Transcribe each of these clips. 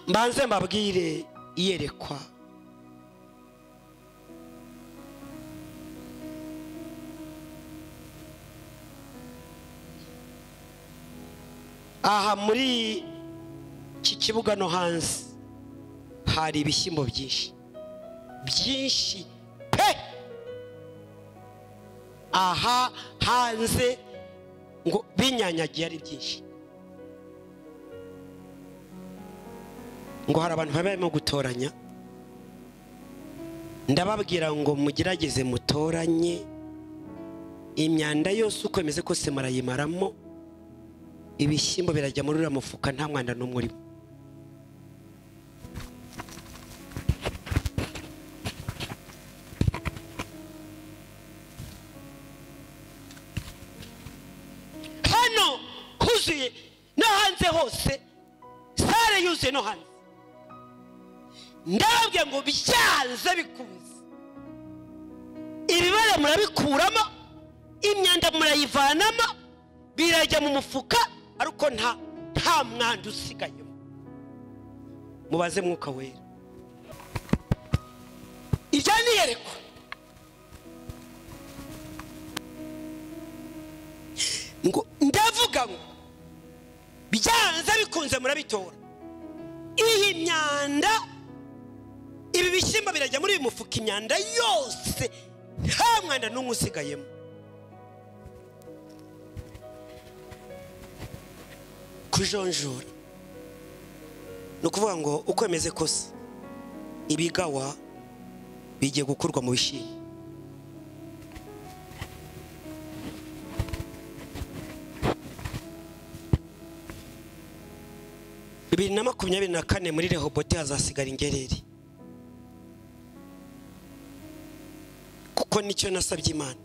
Mbanze mbabwire iyerekwa. Aha muri iki kibuga no hanze hari ibishyimbo byinshi byinshi pe. Aha hanze ngo binyanyagiye ari byinshi, ngo hari abantu barimo gutoranya. Ndababwira ngo mugerageze mutoranye imyanda yose uko imeze kose murayimaramo, ibishyimbo birajya muri uriya mufuka nta mwanda n'umwe urimo. Hano huzuye no hanze hose, sare yuzuye no hanze. Ndababwira ngo byanze bikunze ibibara murabikuramo, imyanda murayivanamo, birajya mu mufuka ariko nta mwanda usigayemo. Mubaze Mwuka Wera. Ibyo ni iyerekwa. Ngo ndavuga ngo byanze bikunze murabitora iyi myanda, ibi bishyimbo birajya muri uyu mufuka, imyanda yose nta mwanda n'umwe usigayemo. Kujonjora ni ukuvuga ngo uko bimeze kose ibigawa bigiye gukurwa mu bishyimbo. Bibiri na 2024 muri Rehobote hazasigara ingereri, kuko nicyo nasabye Imana.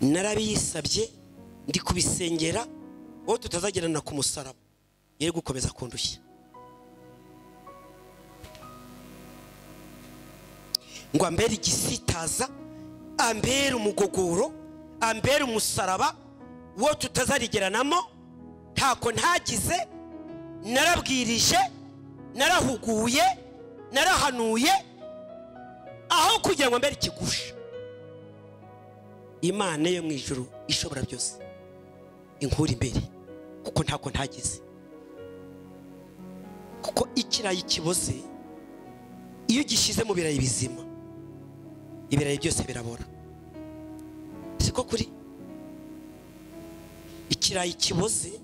Narabiyisabye ndi kubisengera wowe tutazagerana ku musaraba yari gukomeza kundushya. Ngo ambere igisitaza, ambere umugogoro, ambere umusaraba wo tutazarigeranamo. Ntako ntagize, narabwirije, narahuguye, narahanuye, aho kugira ngo ambere ikigusha. Imana yo mu ijuru ishobora byose inkura imbere, kuko ntako ntagize. Kuko ikirayi kiboze iyo gishyize mu birayi bizima, ibirayi byose birabora. Siko kuri ikirayi kiboze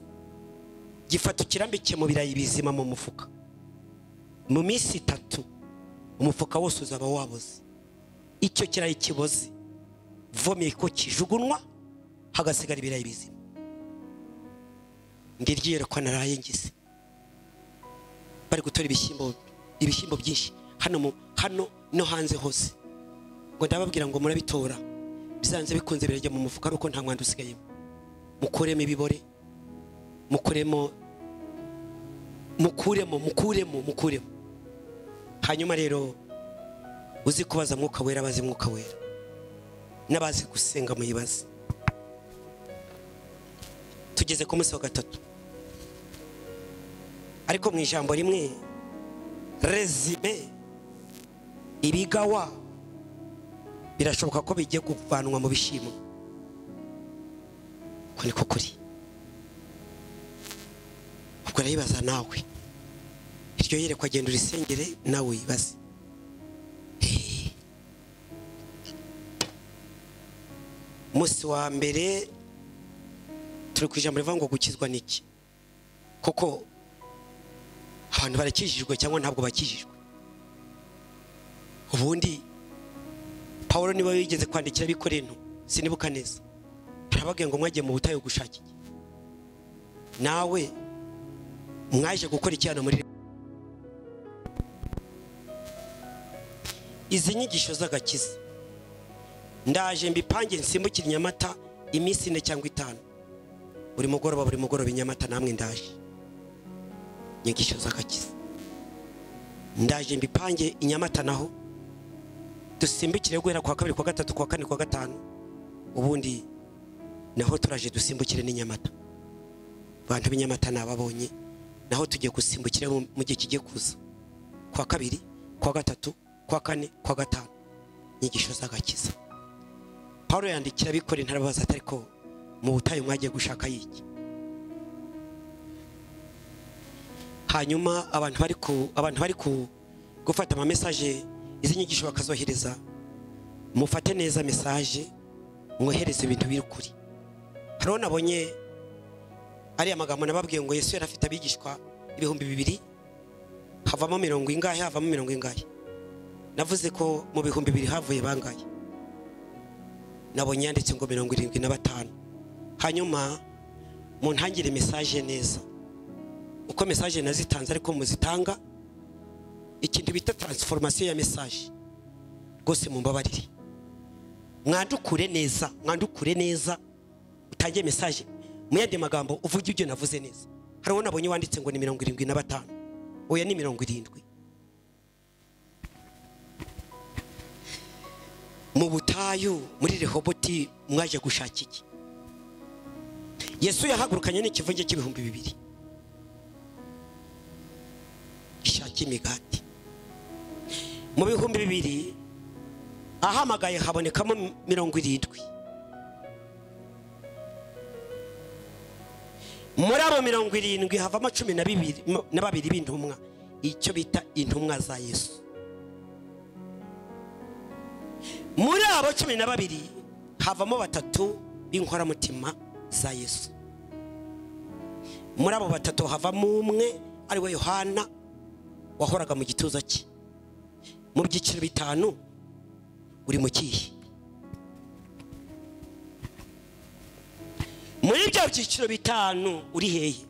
gifata ukirambike mu birayi bizima mu mufuka, mu minsi 3 umufuka wose uzaba waboze. Icyo kirayi kiboze vomye ko kijugunwa, hagasigara ibirayi bizima. Ngiryiyerekwa naraye ngize bari gutora ibishyimbo byinshi hano hano no hanze hose. Ngo ndababwira ngo murabitora bizanze bikunze birajya mu mufuka ariko nta mwanda usigayemo. Mukuremo ibibore, mukuremo mukuremo mukuremo mukuremo. Hanyuma rero uzi kubaza Mwuka Wera, abazi Mwuka Wera n'abazi gusenga muyibaze. Tugeze ku munsi wa 3, ariko mu ijambo rimwe rezime, ibigawa birashoboka ko bigiye kuvanwa mu bishimo. Ko niko kuri. Ubwo urayibaza nawe, iryo yerekwa genda urisengere nawe wibaze. Umunsi wa mbere turi ku ijambo rivuga ngo gukizwa niki? Koko abantu barakijijwe cyangwa ntabwo bakijijwe? Ubundi Paulo niwe wigeze kwandikira ab'Ikorinto, sinibuka neza, arababwira ngo mwagiye mu butayu gushaka iki? Nawe mwaje gukora iki hano muri izi nyigisho z'agakiza? Ndaje mbipange nsimbukire Nyamata iminsi 4 cyangwa 5, buri mugoroba buri mugoroba Nyamata namwe ndaje nyigisho z'agakiza. Ndaje mbipange Inyamata naho dusimbukire guhera kwa 2 kwa 3 kwa 4 kwa 5, ubundi naho turaje dusimbukire n'Inyamata. Abantu b'Inyamata nababonye Naho tugiye gusimbukira mu gihe kigiye kuza, kwa kabiri, kwa gatatu, kwa kane, kwa gatanu, inyigisho z'agakiza. Paulo yandikira abikora intarabaza ati ariko mu butayu mwagiye gushaka yiki? Hanyuma abantu bari ku gufata ama message, izi nyigisho bakazohereza, mufate neza message, mwohereze ibintu biri kuri. Hariho nabonye ari amagambo nababwiye ngo Yesu yari afite abigishwa 2000, havamo mirongo ingahe, havamo mirongo ingahe. Navuze ko mu 2000 havuye bangahe? Nabonye yanditse ngo 75. Hanyuma muntangire message neza, uko message nazitanze ariko muzitanga ikintu bita transformation ya message. Rwose mumbabarire, mwandukure neza, mwandukure neza, utange message mu yandi magambo, uvuge ibyo navuze neza. Hariho nabonye wanditse ngo ni 75, oya ni 70. Mu butayu muri Rehoboti mwaje gushaka iki? Yesu yahagurukanye n'ikivunge cy'ibihumbi 2000 gishaka imigati. Mu 2000 ahamagaye habonekamo 70. Muri abo 70 havamo 12 b'intumwa, icyo bita intumwa za Yesu. Muri abo 12 havamo 3 b'inkoramutima za Yesu. Muri abo 3 havamo umwe ari we Yohana wahoraga mu gituza cye. Mu byiciro 5 uri mu kihe? Muri ibyo byiciro 5 uri hehe?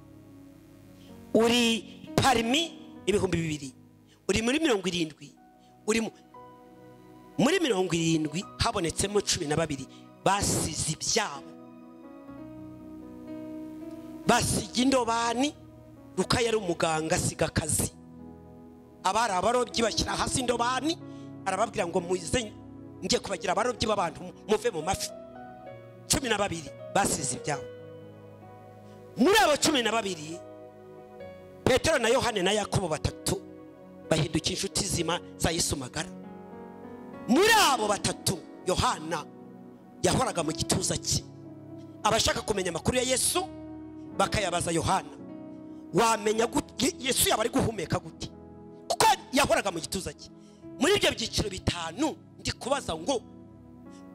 Uri parmi 2000, uri muri 70, uri muri 70 habonetsemo 12 basize ibyabo, basiga indobani. Luka yari umuganga asiga akazi, abari abarobyi bashyira hasi indobani, arababwira ngo muze ngiye kubagira abarobyi b'abantu muve mu mafi. 12 basize ibyabo. Muri abo 12 Petero na Yohane na Yakobo 3 bahinduka inshuti zima za Yesu magara. Muri abo 3 Yohana yahoraga mu gituza cye. Abashaka kumenya amakuru ya Yesu bakayabaza Yohana. Wamenya gute Yesu yaba ari guhumeka gute? Kuko yahoraga mu gituza cye. Muri ibyo byiciro 5 ndi kubaza ngo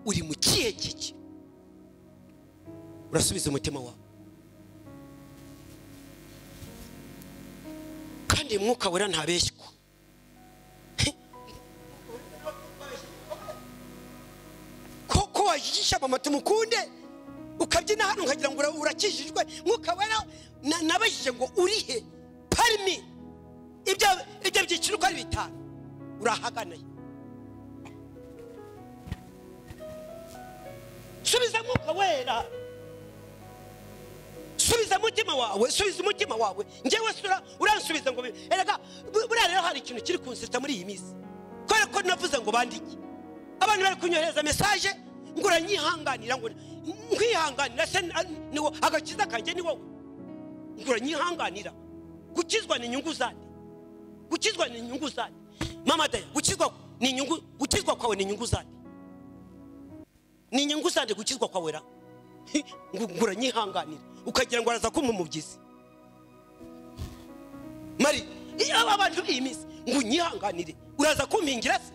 uri mu kihe cyiciro? Urasubiza umutima wawe. Kandi Mwuka Wera ntabeshywa. Koko wajijisha mama tumukunde ukabyina hano nkagira ngo urakijijwe. Mwuka Wera nabajije ngo urihe? Parmi ibyo byiciro uko ari 5 urahagana. Subiza Mwuka Wera, subiza umutima wawe, subiza umutima wawe. Njyewe sura uransubiza ngo erega buriya rero hari ikintu kiri kunsita muri iyi minsi, kubera ko navuze ngo bandike. Abantu bari kunyohereza message ngo uranyihanganira, ngo nkwihanganira se niwo agakiza kanjye ni wowe, ngo uranyihanganira. Gukizwa ni inyungu zande, gukizwa ni inyungu zande mama daya, gukizwa ni inyungu, gukizwa kwawe ni inyungu zande, ni inyungu zande gukizwa kwawe ra ngo uranyihanganira, ukagira ngo araza kumpa umubyizi. Mari aba bantu iyi minsi ngo unyihanganire, uraza kumpingira se?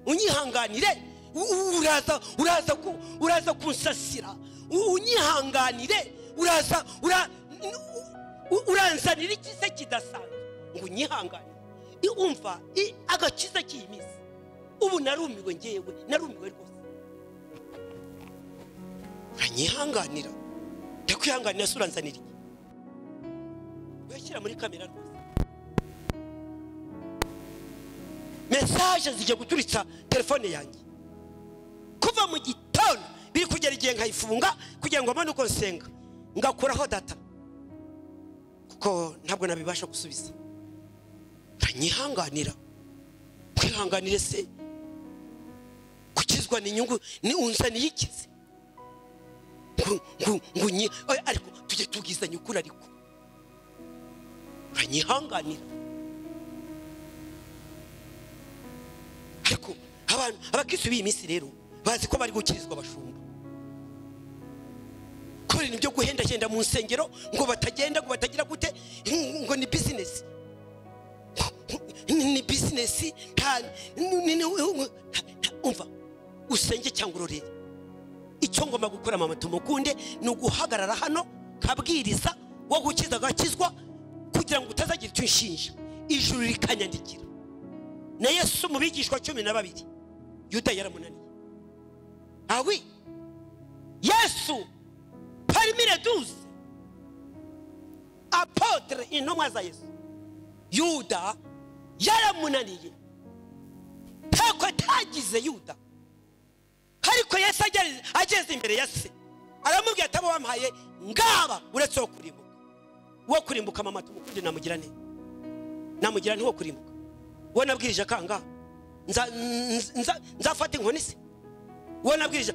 Unyihanganire, uraza uraza uraza kunsasira, unyihanganire, uraza uranzanira ikize kidasanzwe ngo unyihanganire. Umva agakiza k'iyi minsi ubu narumiwe, ngewe narumiwe rwose. Uranyihanganira, ndakwihanganira se uranzanira iki? Uyashyira muri kamera rwose. Message zijya guturitsa telefone yanjye kuva mu gitondo, biri kugera igihe nkayifunga kugira ngo mbone uko nsenga, ngakuraho data kuko ntabwo nabibasha gusubiza. Uranyihanganira, kwihanganire se gukizwa ni inyungu, ni unzaniye ikize ngo ariko tujye tubwizanya ukuri. Ariko Uranyihanganira. Ariko abantu abakristo b'iyi minsi rero bazi ko bari gukirizwa abashumba. Kubera ibintu byo guhendahenda mu nsengero ngo batagenda, ngo batagira gute, ngo ni business. Ni business, umva usenge cyangwa urorere. Icyo ngomba gukora mama tumukunde ni uguhagarara hano kabwiriza wo gukiza agakizwa, kugira ngo utazagira icyo unshinja, ijuru rikanyandikira. Na Yesu mu bigishwa 12 Yuda yaramunaniye. Awi Yesu parmi les 12 apôtres, intumwa za Yesu, Yuda yaramunaniye. Ntako atagize Yuda, ariko Yesu ageze imbere ya se aramubwira ati abo wampaye ngaba uretse wo kurimbuka. Wo kurimbuka mama tumukunde namugira nte? Namugira nte wo kurimbuka? Wowe nabwirije akanga nzafata inkoni se? Wowe nabwirije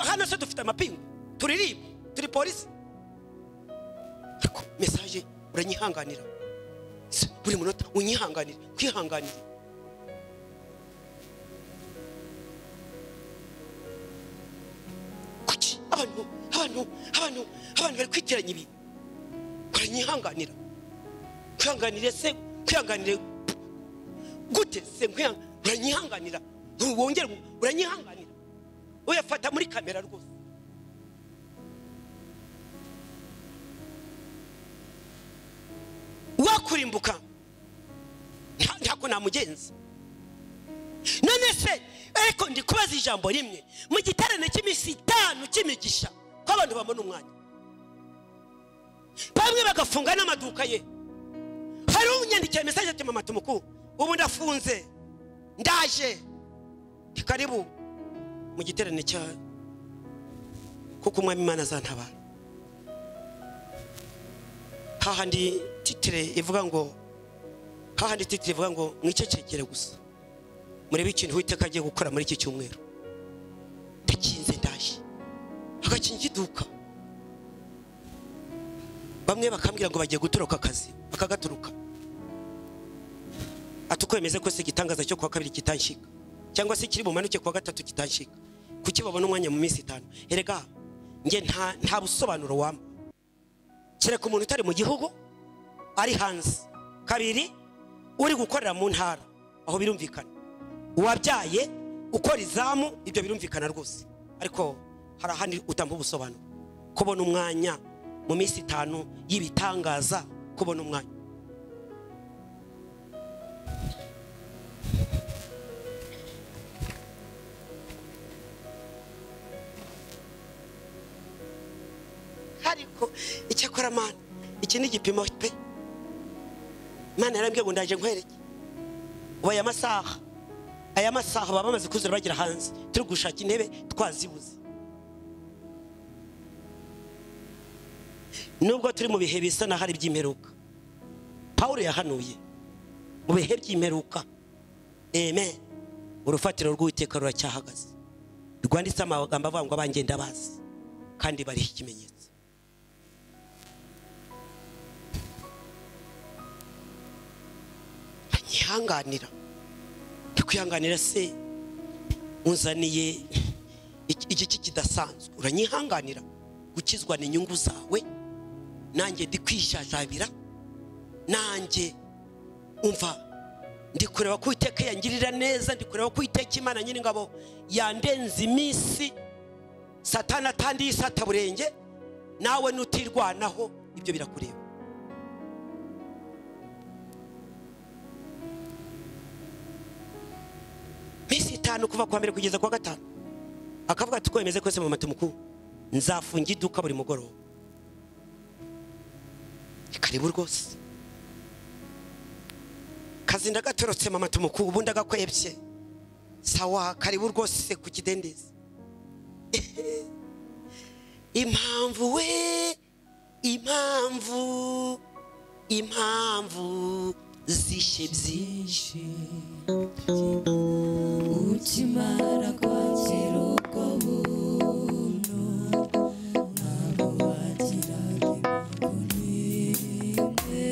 hano se dufite amapingu, turirimba, turi polisi. Ariko message uranyihanganira buri munota, unyihanganire, kwihanganire. Kuki abantu abantu abantu abantu bari kwitiranya ibi? Uranyihanganira. Kwihanganire se, kwihanganire gute se? Uranyihanganira, wongere uranyihanganira. Uyafata muri kamera rwose. Wakurimbuka ntako namugenza. None se ariko ndi kubaza ijambo rimwe mu giterane cy'iminsi 5 cy'imigisha ko abantu babona umwanya, bamwe bagafunga n'amaduka ye. Hari unyandikiye message ati mama tumuku ubu ndafunze ndaje, karibu mu giterane cya kuko umwami Imana azantabara. Hahandi titire ivuga ngo, hahandi titire ivuga ngo mwicecekere gusa murebe ikintu Uwiteka agiye gukora muri iki cyumweru. Ndakinze ndaje, agakinga iduka. Bamwe bakambwira ngo bagiye gutoroka akazi, bakagaturuka. Atukwemeze ko se igitangaza cyo kuwa kabiri kitanshika, cyangwa se kiri bumanuke kuwa gatatu kitanshika. Kuki babona umwanya mu minsi 5? Erega nge nta busobanuro wampa. Kereka umuntu utari mu gihugu ari hanze, kabiri uri gukorera mu ntara, aho birumvikana. Uwabyaye ukora izamu, ibyo birumvikana rwose. Ariko hari ahandi utampa ubusobanuro. Kubona umwanya mu minsi 5 y'ibitangaza, kubona umwanya. Ariko icyakora Mana, iki ni igipimo pe. Mana yarambwiye ngo ndaje nkwereke. Ubu aya masaha baba bamaze kuzura bagira hanze, turi gushaka intebe twazibuze. Nubwo turi mu bihe bisa na hari by'imperuka, Paulo yahanuye mu bihe by'imperuka, amen, urufatiro rw'Uwiteka ruracyahagaze, rwanditse amagambo avuga ngo abangenda bazi kandi bariho ikimenyetso. Nyihanganira, ndikwihanganira se unzaniye igiki kidasanzwe, uranyihanganira. Gukizwa ni inyungu zawe, nanjye ndi kwishajabira, nanjye umva ndi kureba ko Uwiteka yangirira neza, ndi kureba ko Uwiteka Imana nyine ngabo yandenze iminsi, Satani atandiye isataburenge, nawe nutirwanaho ibyo birakureba. Minsi 5 kuva kwa mbere kugeza kwa gatanu, akavuga ati kwemeze kwese mu matu mukuru nzafunga iduka buri mugoroba. Karibu rwose. Kazi ndagatorotse mama mukuru ubundi agakwebye. Sawa, karibu rwose ku kidendezi. Impamvu we, impamvu, impamvu zishe byinshi. Ukimara kwakira ubwo buntu, ntabwo wagiraga impamvu n'imwe.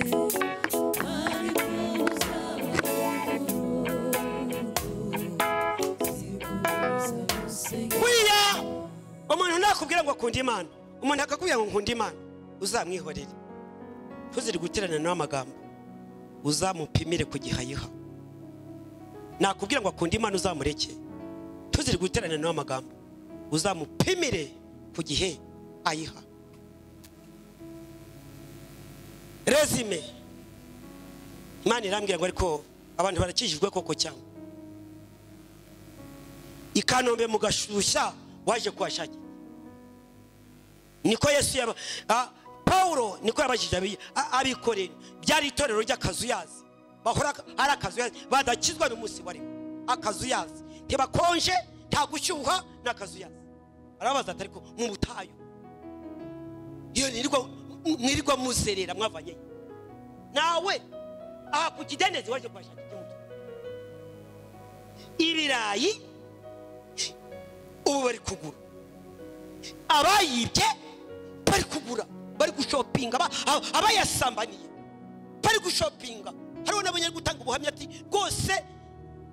Nakubwira ngo akunda Imana, umuntu akakubwira ngo nkunda Imana, uzamwihorere, ntuzire guterana nawe amagambo, uzamupimire ku gihayiha. Nakubwira ngo akunda Imana, uzamureke, ntuzire guterana nawe amagambo, uzamupimire ku gihe ayiha. Resume. Imana irambwira ngo ariko abantu barakijijwe koko cyangwa ikanombe mugashushya waje kuhashakira. Niko Yesu yaba Paulo niko yabajije abikorera, byari itorero ry'akazuyazi, bahora ari akazuyazi, badakizwa n'umunsi warimo akazuyazi, ntibakonje, nta gushyuha, n'akazuyazi. Arabaza ati ariko mu butayu iyo mwirirwa muzerera mwavanye nawe aha ku kidendezi waje kuhashaka ikimuto. Ibirayi ubu bari kugura, abayibye bari kugura, bari gushopinga, abayasambaniye bari gushopinga. Hariho n'abonye gutanga ubuhamya ati rwose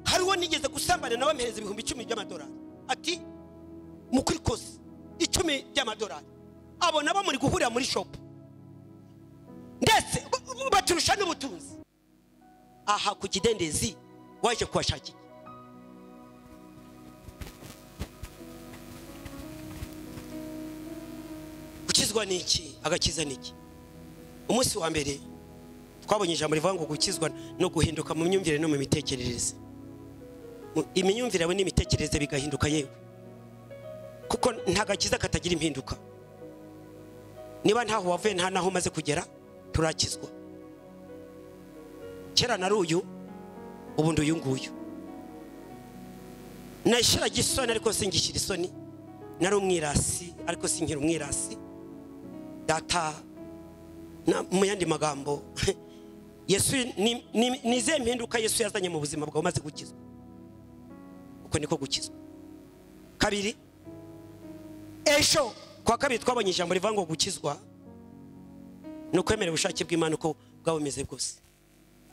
hariho nigeze gusambana nawe ampereza 10,000 by'amadolari, ati mukuri kose 10 by'amadolari. Abo nabo muri guhurira muri shop, ndetse baturusha n'ubutunzi. Aha ku kidendezi waje kuhashakira. Gukizwa ni iki? Agakiza ni iki? Umunsi wa mbere twabonye ijambo rivuga ngo gukizwa no guhinduka mu myumvire no mu mitekerereze. Imyumvire yawe n'imitekerereze bigahinduka yewe, kuko nta gakiza katagira impinduka. Niba ntaho wavuye nta naho umaze kugera, turakizwa. Kera nari uyu, ubu ndi uyu nguyu. Nashiraga isoni ariko singishyira isoni, nari umwirasi ariko sinkira umwirasi. Data, mu yandi magambo, Yesu ni izihe mpinduka Yesu yazanye mu buzima bwawe umaze gukizwa? Uko niko gukizwa. Kabiri, ejo kwa kabiri twabonye ijambo rivuga ngo gukizwa ni ukwemera ubushake bw'Imana uko bwaba bumeze bwose,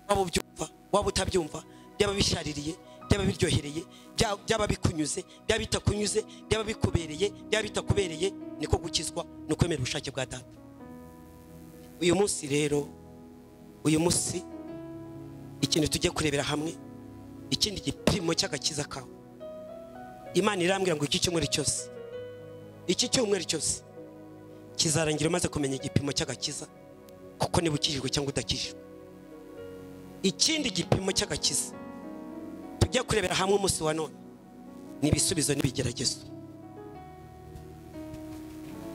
waba ubyumva waba utabyumva, byaba bishaririye, byaba biryohereye, byaba bikunyuze, byaba bitakunyuze, byaba bikubereye, byaba bitakubereye, niko gukizwa, ni ukwemera ubushake bwa Data. Uyu munsi rero, uyu munsi ikintu tujye kurebera hamwe, ikindi gipimo cy'agakiza kawe. Imana irambwira ngo iki cyumweru cyose, iki cyumweru cyose kizarangira umaze kumenya igipimo cy'agakiza, kuko niba ukijijwe cyangwa udakijijwe. Ikindi gipimo cy'agakiza tujye kurebera hamwe umunsi wa none ni ibisubizo n'ibigeragezo.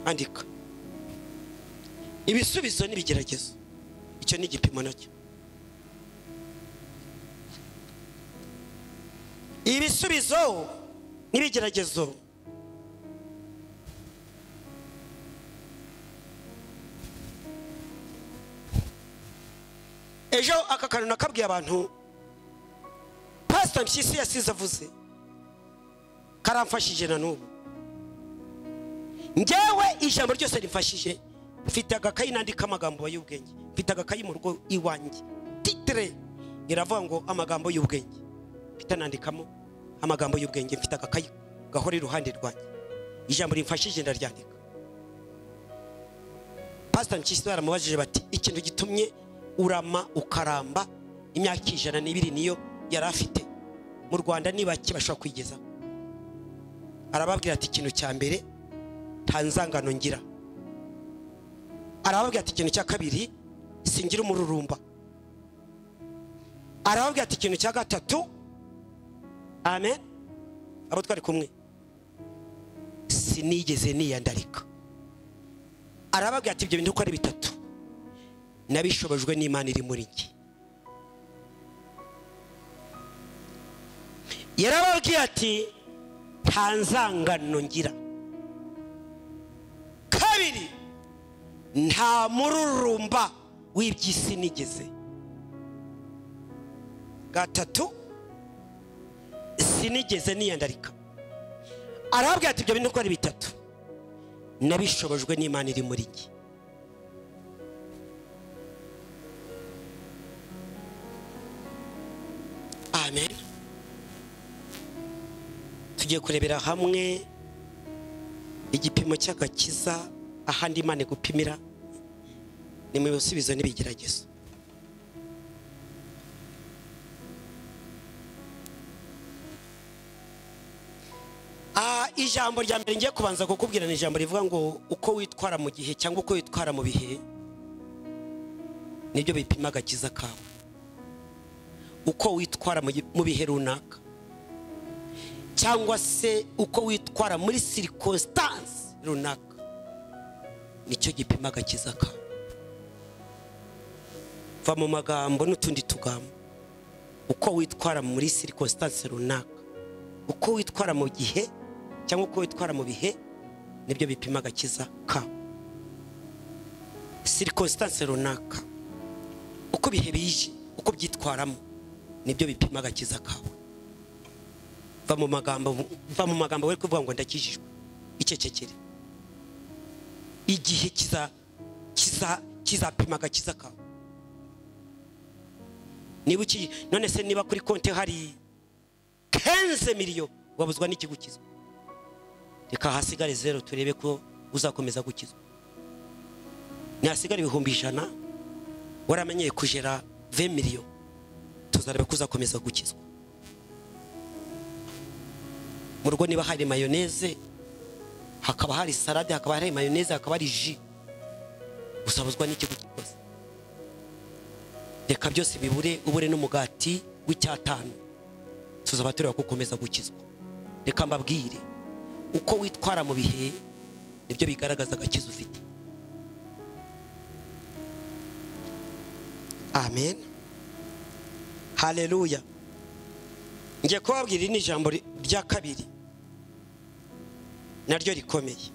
Andika ibisubizo n'ibigeragezo, icyo ni igipimo nacyo. Ibisubizo n'ibigeragezo. Ejo aka kantu nakabwiye abantu, Pastor Mpyisi yasize avuze, karamfashije na n'ubu. Njyewe ijambo ryose rimfashije, mfite agakayi nandika amagambo y'ubwenge, mfite agakayi mu rugo iwanjye, titre iravuga ngo amagambo y'ubwenge, mfite nandikamo amagambo y'ubwenge, mfite agakayi gahora iruhande rwanjye, ijambo rimfashije ndaryandika. Pastor Mpyisi baramubajije bati ikintu gitumye urama ukaramba imyaka 102 niyo yari afite mu Rwanda ni bake bashobora kwigeza. Arababwira ati ikintu cya mbere nta nzangano ngira. Arababwira ati ikintu cya kabiri singira umururumba. Arababwira ati ikintu cya gatatu, amen, abo twari kumwe, sinigeze niyandarika. Arababwira ati ibyo bintu uko ari bitatu nabishobojwe n'Imana iri muri njye. Yarababwiye ati nta nzangano ngira. Kabiri, nta mururumba w'iby'isi nigeze. Gatatu, sinigeze niyandarika. Arababwira ati ibyo bintu uko ari bitatu nabishobojwe n'Imana iri muri njye. Amen. Tugiye kurebera hamwe igipimo Igipimo cy'agakiza ahandi Imana igupimira ni mu bisubizo n'ibigeragezo. Ijambo rya mbere ngiye kubanza kukubwira ni ijambo rivuga ngo uko witwara mu gihe cyangwa uko witwara mu bihe nibyo bipima agakiza kawe. Uko witwara mu bihe runaka cyangwa se uko witwara muri circumstance runaka nicyo gipima agakiza kawe. Va mu magambo n'utundi tugambo. Uko witwara muri circumstance runaka, uko witwara mu gihe cyangwa uko witwara mu bihe nibyo bipima agakiza kawe. Circumstance runaka, uko bihe bije, uko byitwaramo nibyo bipima agakiza kawe. Va mu magambo we kuvuga ngo ndakijijwe, icecekere. Igihe kizapima agakiza kawe. Niba uki none se niba kuri konti hari 15 million wabuzwa n'ikigukizwa, reka hasigare 0 turebe ko uzakomeza gukizwa. Nihasigare 100,000 waramenyeye kujera 20 million, tuzarebe ko uzakomeza gukizwa. Mu rugo niba hari mayonnaise, hakaba hari salade, hakaba hari mayonnaise, hakaba hari jus, usabuzwa n'ikigukizwa. Reka byose bibure, ubure n'umugati w'icyatanu, tuzaba tureba ko ukomeza gukizwa. Reka mbabwire, uko witwara mu bihe nibyo bigaragaza agakiza ufite. Amen, haleluya. Ngiye kubabwira ni ijambo rya kabiri naryo rikomeye.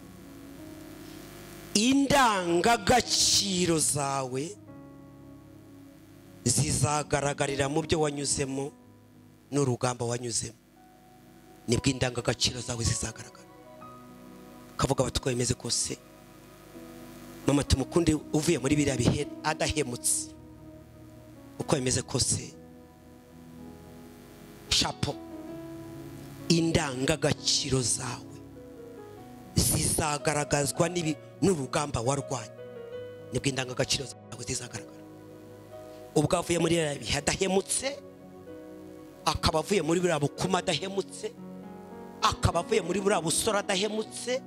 Indangagaciro zawe zizagaragarira mu byo wanyuzemo n'urugamba wanyuzemo. Nibwo indangagaciro zawe zizagaragara. Kavuga batuko bimeze kose, mama tumukunde uvuye muri biriya bihe adahemutse, uko bimeze kose chapeau. Indangagaciro zawe zizagaragazwa n'urugamba warwanye. Nibwo indangagaciro zawe zizagaragara. Ubwo avuye muri biriya bihe adahemutse, akaba avuye muri buriya bukuma adahemutse, akaba avuye muri buriya busora adahemutse,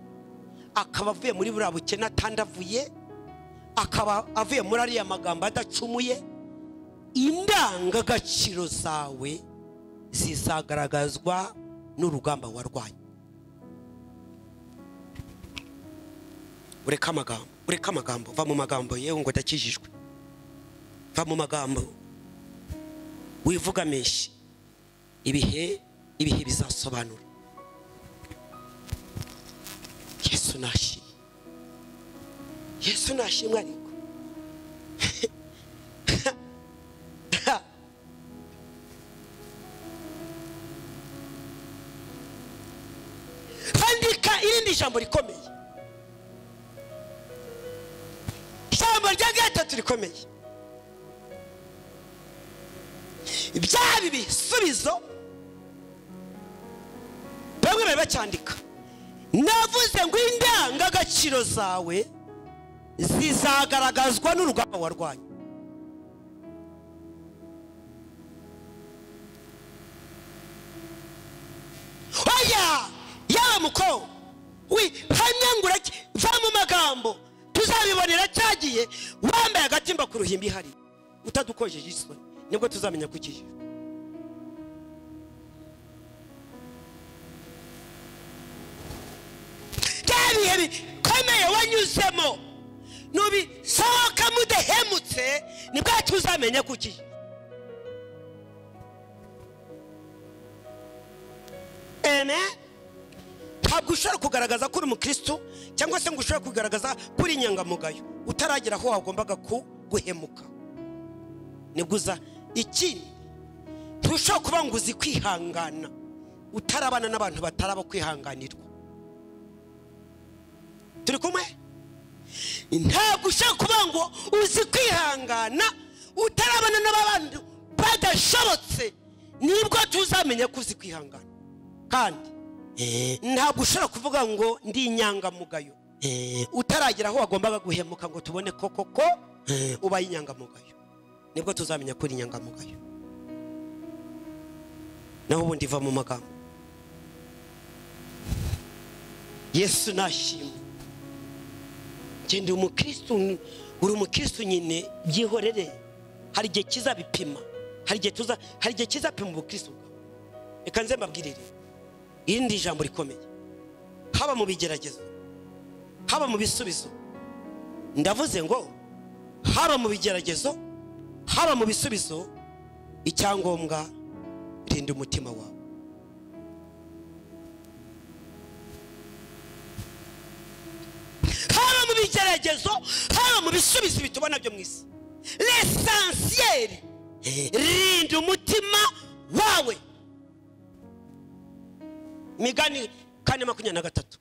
akaba avuye muri buriya bukene atandavuye, akaba avuye muri ariya magambo adacumuye, indangagaciro zawe zizagaragazwa n'urugamba warwanye. Ureka amagambo, ureka amagambo, va mu magambo yewe ngo ndakijijwe. Va mu magambo wivuga menshi. Ibihe bizasobanura. Yesu nashimwe, Yesu nashimwe. Ariko andika irindi jambo rikomeye, ijambo rya gatatu rikomeye. Byaba ibisubizo bamwe bari bacyandika. Navuze ngo indangagaciro zawe zizagaragazwa n'urugamba warwanye. Oya yaba muko wi hamwe va mu magambo tuzabibonera cyagiye wambaye agatimba ku ruhimbi hari utadukojeje isoni, nibwo tuzamenya kukijijwe. Byabihe bikomeye wanyuzemo nubisohoka mudahemutse, nibwo tuzamenya kukijijwe. Amen. Ntabwo ushobora kugaragaza ko uri umukristo cyangwa se ngo ushobora kugaragaza ko uri inyangamugayo utaragera aho wagombaga guhemuka. Nibwo uza. Ikindi, ntushobora kuba ngo uzi kwihangana utarabana n'abantu bataraba kwihanganirwa. Turi kumwe? Ntabwo ushobora kuba ngo uzi kwihangana utarabana n'abantu badashobotse, nibwo tuzamenya ko uzi kwihangana. Kandi Ntabwo ushobora kuvuga ngo ndi inyangamugayo utaragera aho wagombaga guhemuka ngo tubone koko ko ubaye inyangamugayo. Nibwo tuzamenya ko uri inyangamugayo. Naho ubundi iva mu magambo. Yesu nashimwe. Ngende umukristo, uri umukristo nyine byihorere. Hari igihe kizabipima, hari igihe kizapima ubukristo bwawe. Reka nze mbabwirire irindi jambo rikomeye. Haba mu bigeragezo, haba mu bisubizo. Ndavuze ngo haba mu bigeragezo, haba mu bisubizo, icyangombwa rinda umutima wawe. Haba mu bigeragezo, haba mu bisubizo bitubona byo mwisi, l'essentiel rinda umutima wawe. Imigani 4:23.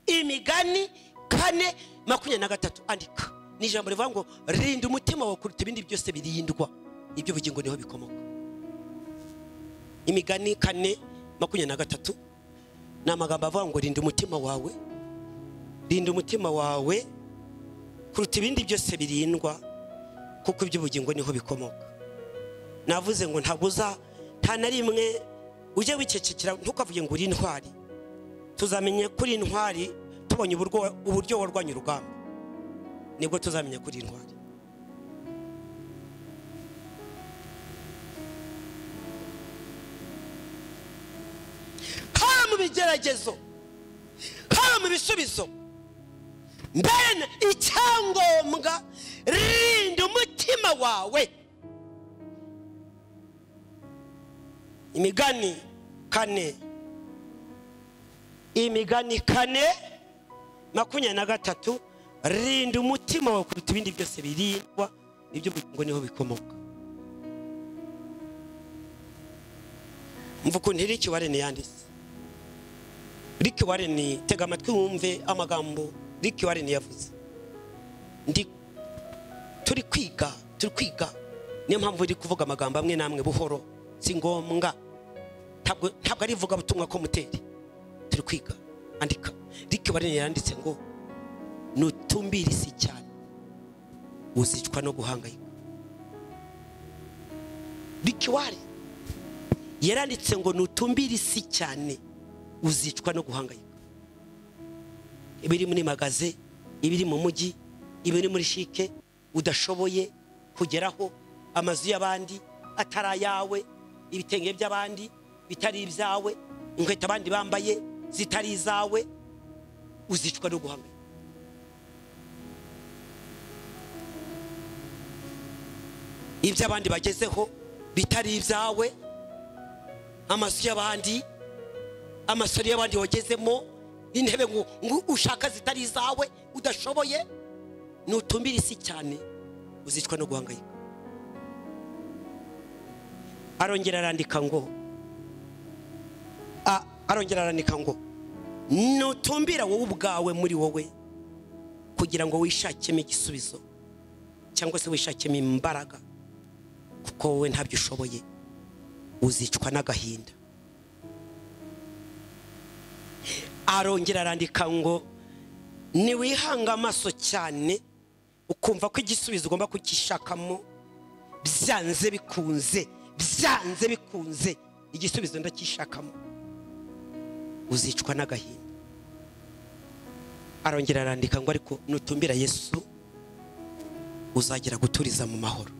Imigani 4:23. Andika. Ni ijambo rivuga ngo rinda umutima wawe kuruta ibindi byose birindwa, ibyo bugingo niho bikomoka. Imigani 4:23 ni amagambo avuga ngo rinda umutima wawe, rinda umutima wawe kuruta ibindi byose birindwa, kuko ibyo bugingo niho bikomoka. Navuze ngo ntabuza nta na rimwe ujye wicecekera, ntukavuge ngo uri intwari. Tuzamenye kuri intwari tubonye uburyo warwanya urugamba, nibwo tuzamenya kuri intwari. Haba mu bigeragezo, haba mu bisubizo, mbene icyangombwa rinda umutima wawe. Imigani 4, Imigani 4:23. Rinda umutima wawe kuruta ibindi byose birindwa, ibyo bugingo niho bikomoka. Mvuga ukuntu Rick Warren yanditse. Rick Warren, tega amatwi wumve amagambo Rick Warren yavuze. Ndi turi kwiga, niyo mpamvu iri kuvuga amagambo amwe namwe buhoro, si ngombwa. Ntabwo ari ivuga butumwa ko muteri. Turi kwiga, andika. Rick Warren yanditse ngo nutumbira isi cyane uzicwa no guhangayika. Rick Warren yaranditse ngo nutumbira isi cyane uzicwa no guhangayika. Ibiri muri magaze, ibiri mu mujyi, ibiri muri shike udashoboye kugeraho, amazu y'abandi atari ayawe, ibitenge by'abandi bitari ibyawe, inkweto abandi bambaye zitari izawe, uzicwa no guhangayika. Ibyo abandi bagezeho bitari ibyawe, amazu y'abandi, amasori y'abandi wagezemo, intebe ngo ushaka zitari izawe udashoboye, nutumbira isi cyane uzicwa no guhangayika. Arongera arandika ngo nutumbira wowe ubwawe muri wowe kugira ngo wishakemo igisubizo cyangwa se wishakemo imbaraga, kuko wowe ntabyo ushoboye, uzicwa n'agahinda. Arongera arandika ngo niwihanga amaso cyane ukumva ko igisubizo ugomba kukishakamo byanze bikunze, byanze bikunze igisubizo ndakishakamo, uzicwa n'agahinda. Arongera arandika ngo ariko nutumbira Yesu uzagera guturiza mu mahoro.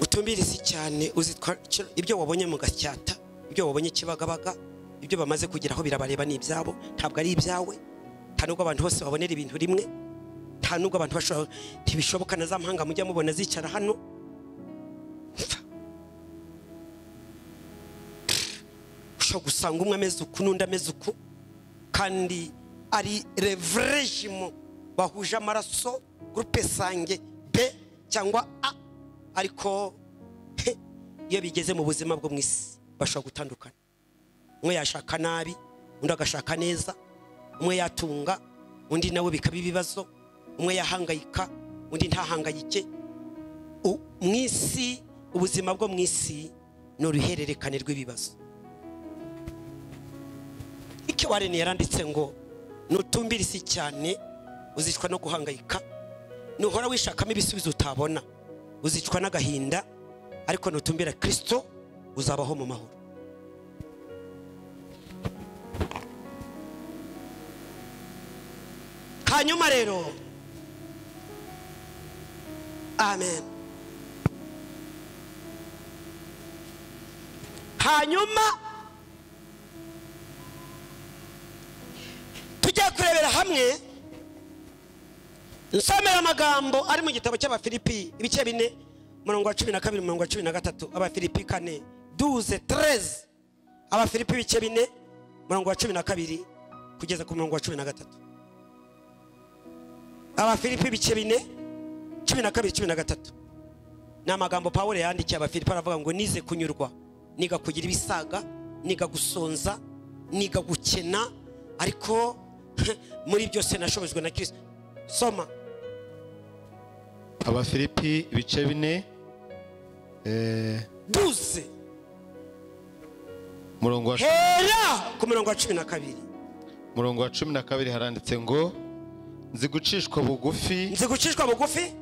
Utumbira isi cyane uzitwa ibyo wabonye mu Gasyata, ibyo wabonye Kibagabaga, ibyo bamaze kugeraho birabareba ni ibyabo, ntabwo ari ibyawe. Nta nubwo abantu bose babonera ibintu rimwe, nta nubwo abantu bashobora, ntibishoboka na za mpanga mujya mubona zicara hano. Ushobora gusanga umwe ameze uku n'undi ameze uku, kandi ari revrejimo bahuje amaraso, groupe sange B cyangwa A, ariko iyo bigeze mu buzima bwo mwisi bashobora gutandukana. Umwe yashaka nabi, undi agashaka neza, umwe yatunga, undi nawe bikaba ibibazo, umwe yahangayika, undi ntahangayike. Mu isi, ubuzima bwo mu isi ni uruhererekane rw'ibibazo. Icyo Warren yaranditse ngo nutumbira isi cyane uzicwa no guhangayika, nuhora wishakamo ibisubizo utabona uzicwa n'agahinda, ariko nutumbira Kristo uzabaho mu mahoro. Hanyuma rero, amen. Hanyuma tujya kurebera hamwe, nsomera amagambo ari mu gitabo cy'Abafilipi ibice 4 umurongo wa 12 umurongo wa 13. Abafilipi 4 12 13. Abafilipi ibice 4 umurongo wa 12 kugeza ku murongo wa 13. Abafilipi ibice 4 12 13. Ni amagambo Pawulo yandikiye Abafilipi, aravuga ngo nize kunyurwa, niga kugira ibisaga, niga gusonza, niga gukena, ariko muri byose nashobojwe na Kristo. Soma Abafilipi ibice 4 12 murongo wa hera ku murongo wa 12. Murongo wa 12 haranditse ngo nzi gucishwa bugufi, nzi gucishwa bugufi,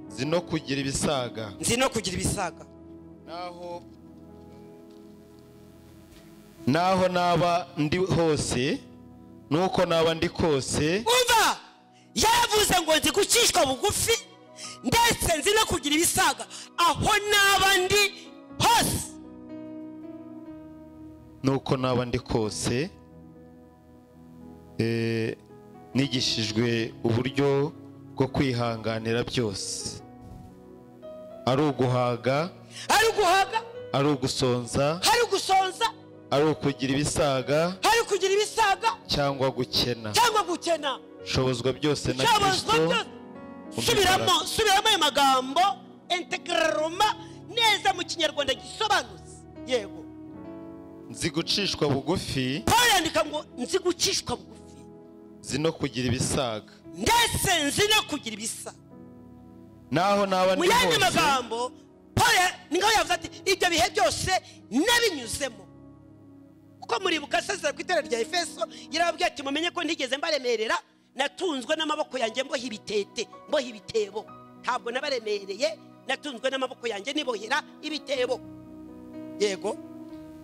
nzi no kugira ibisaga, nzi no kugira ibisaga, naho naba ndi hose nuko naba ndi kose. Umva, yavuze ngo nzi gucishwa bugufi ndetse nzi no kugira ibisaga aho naba ndi hose nuko naba ndi kose. Nigishijwe uburyo bwo kwihanganira byose, ari uguhaga, ari uguhaga, ari ugusonza, ari ugusonza, ari ukugira ibisaga, ari ukugira ibisaga, cyangwa gukena, cyangwa gukena. Shobozwa byose na Kristo. Subiramo, subiramo ayo magambo integraroma neza mu Kinyarwanda gisobanutse. Yego, nzi gucishwa bugufi. Paul yandika ngo nzi gucishwa bugufi, nzi no kugira ibisaga, ndetse nzi no kugira ibisaga, naho naba ndi hose. Mu yandi magambo Paul ningaho yavuze ati ibyo bihe byose nabinyuzemo. Kuko muribuka asezera ku itorero rya Efeso yarababwiye ati mumenye ko ntigeze mbaremerera, natunzwe n'amaboko yanjye mboha ibitete, mboha ibitebo. Ntabwo nabaremereye, natunzwe n'amaboko yanjye nibohera ibitebo. Yego,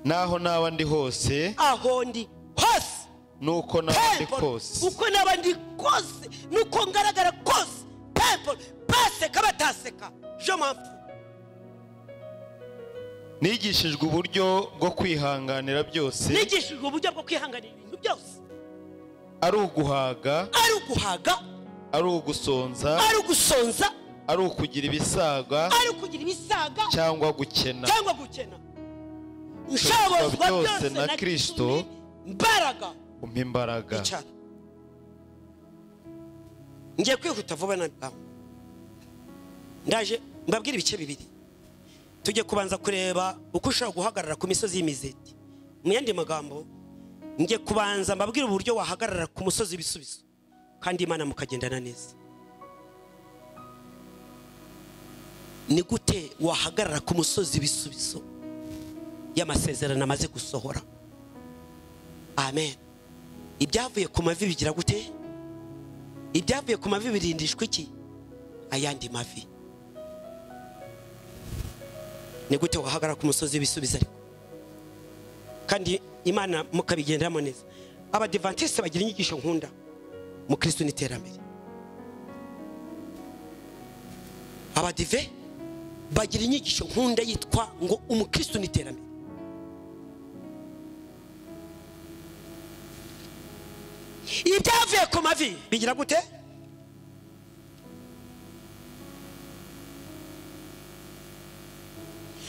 naho naba ndi hose, aho ndi hose, nuko naba ndi kose, uko naba ndi kose, nuko ngaragara kose, people baseka bataseka, je m'en fous. Nigishijwe uburyo bwo kwihanganira byose, nigishijwe uburyo bwo kwihanganira ibintu byose, ari uguhaga, ari uguhaga, ari ugusonza, ari ugusonza, ari ukugira ibisaga, ari ukugira ibisaga, cyangwa gukena, cyangwa gukena. Nshobozwa byose na Kristo mbaraga umpa imbaraga. Ngiye kwihuta vuba na ndaje mbabwira ibice bibiri. Tujye kubanza kureba uko ushobora guhagarara ku misozi y'imizeti. Mu yandi magambo ngiye kubanza mbabwira uburyo wahagarara ku musozi w'ibisubizo kandi Imana mukagendana neza. Ni gute wahagarara ku musozi w'ibisubizo y'amasezerano amaze gusohora? Amen. Ibyavuye ku mavi bigira gute? Ibyavuye ku mavi birindishwa iki? Ayandi mavi. Ni gute wahagarara ku musozi w'ibisubizo ariko kandi Imana mukabigenderamo neza? Abadivantiste bagira inyigisho nkunda mu Kristo n'iterambere. Abadive bagira inyigisho nkunda yitwa ngo umukristo n'iterambere. Ibyavuye ku mavi bigira gute?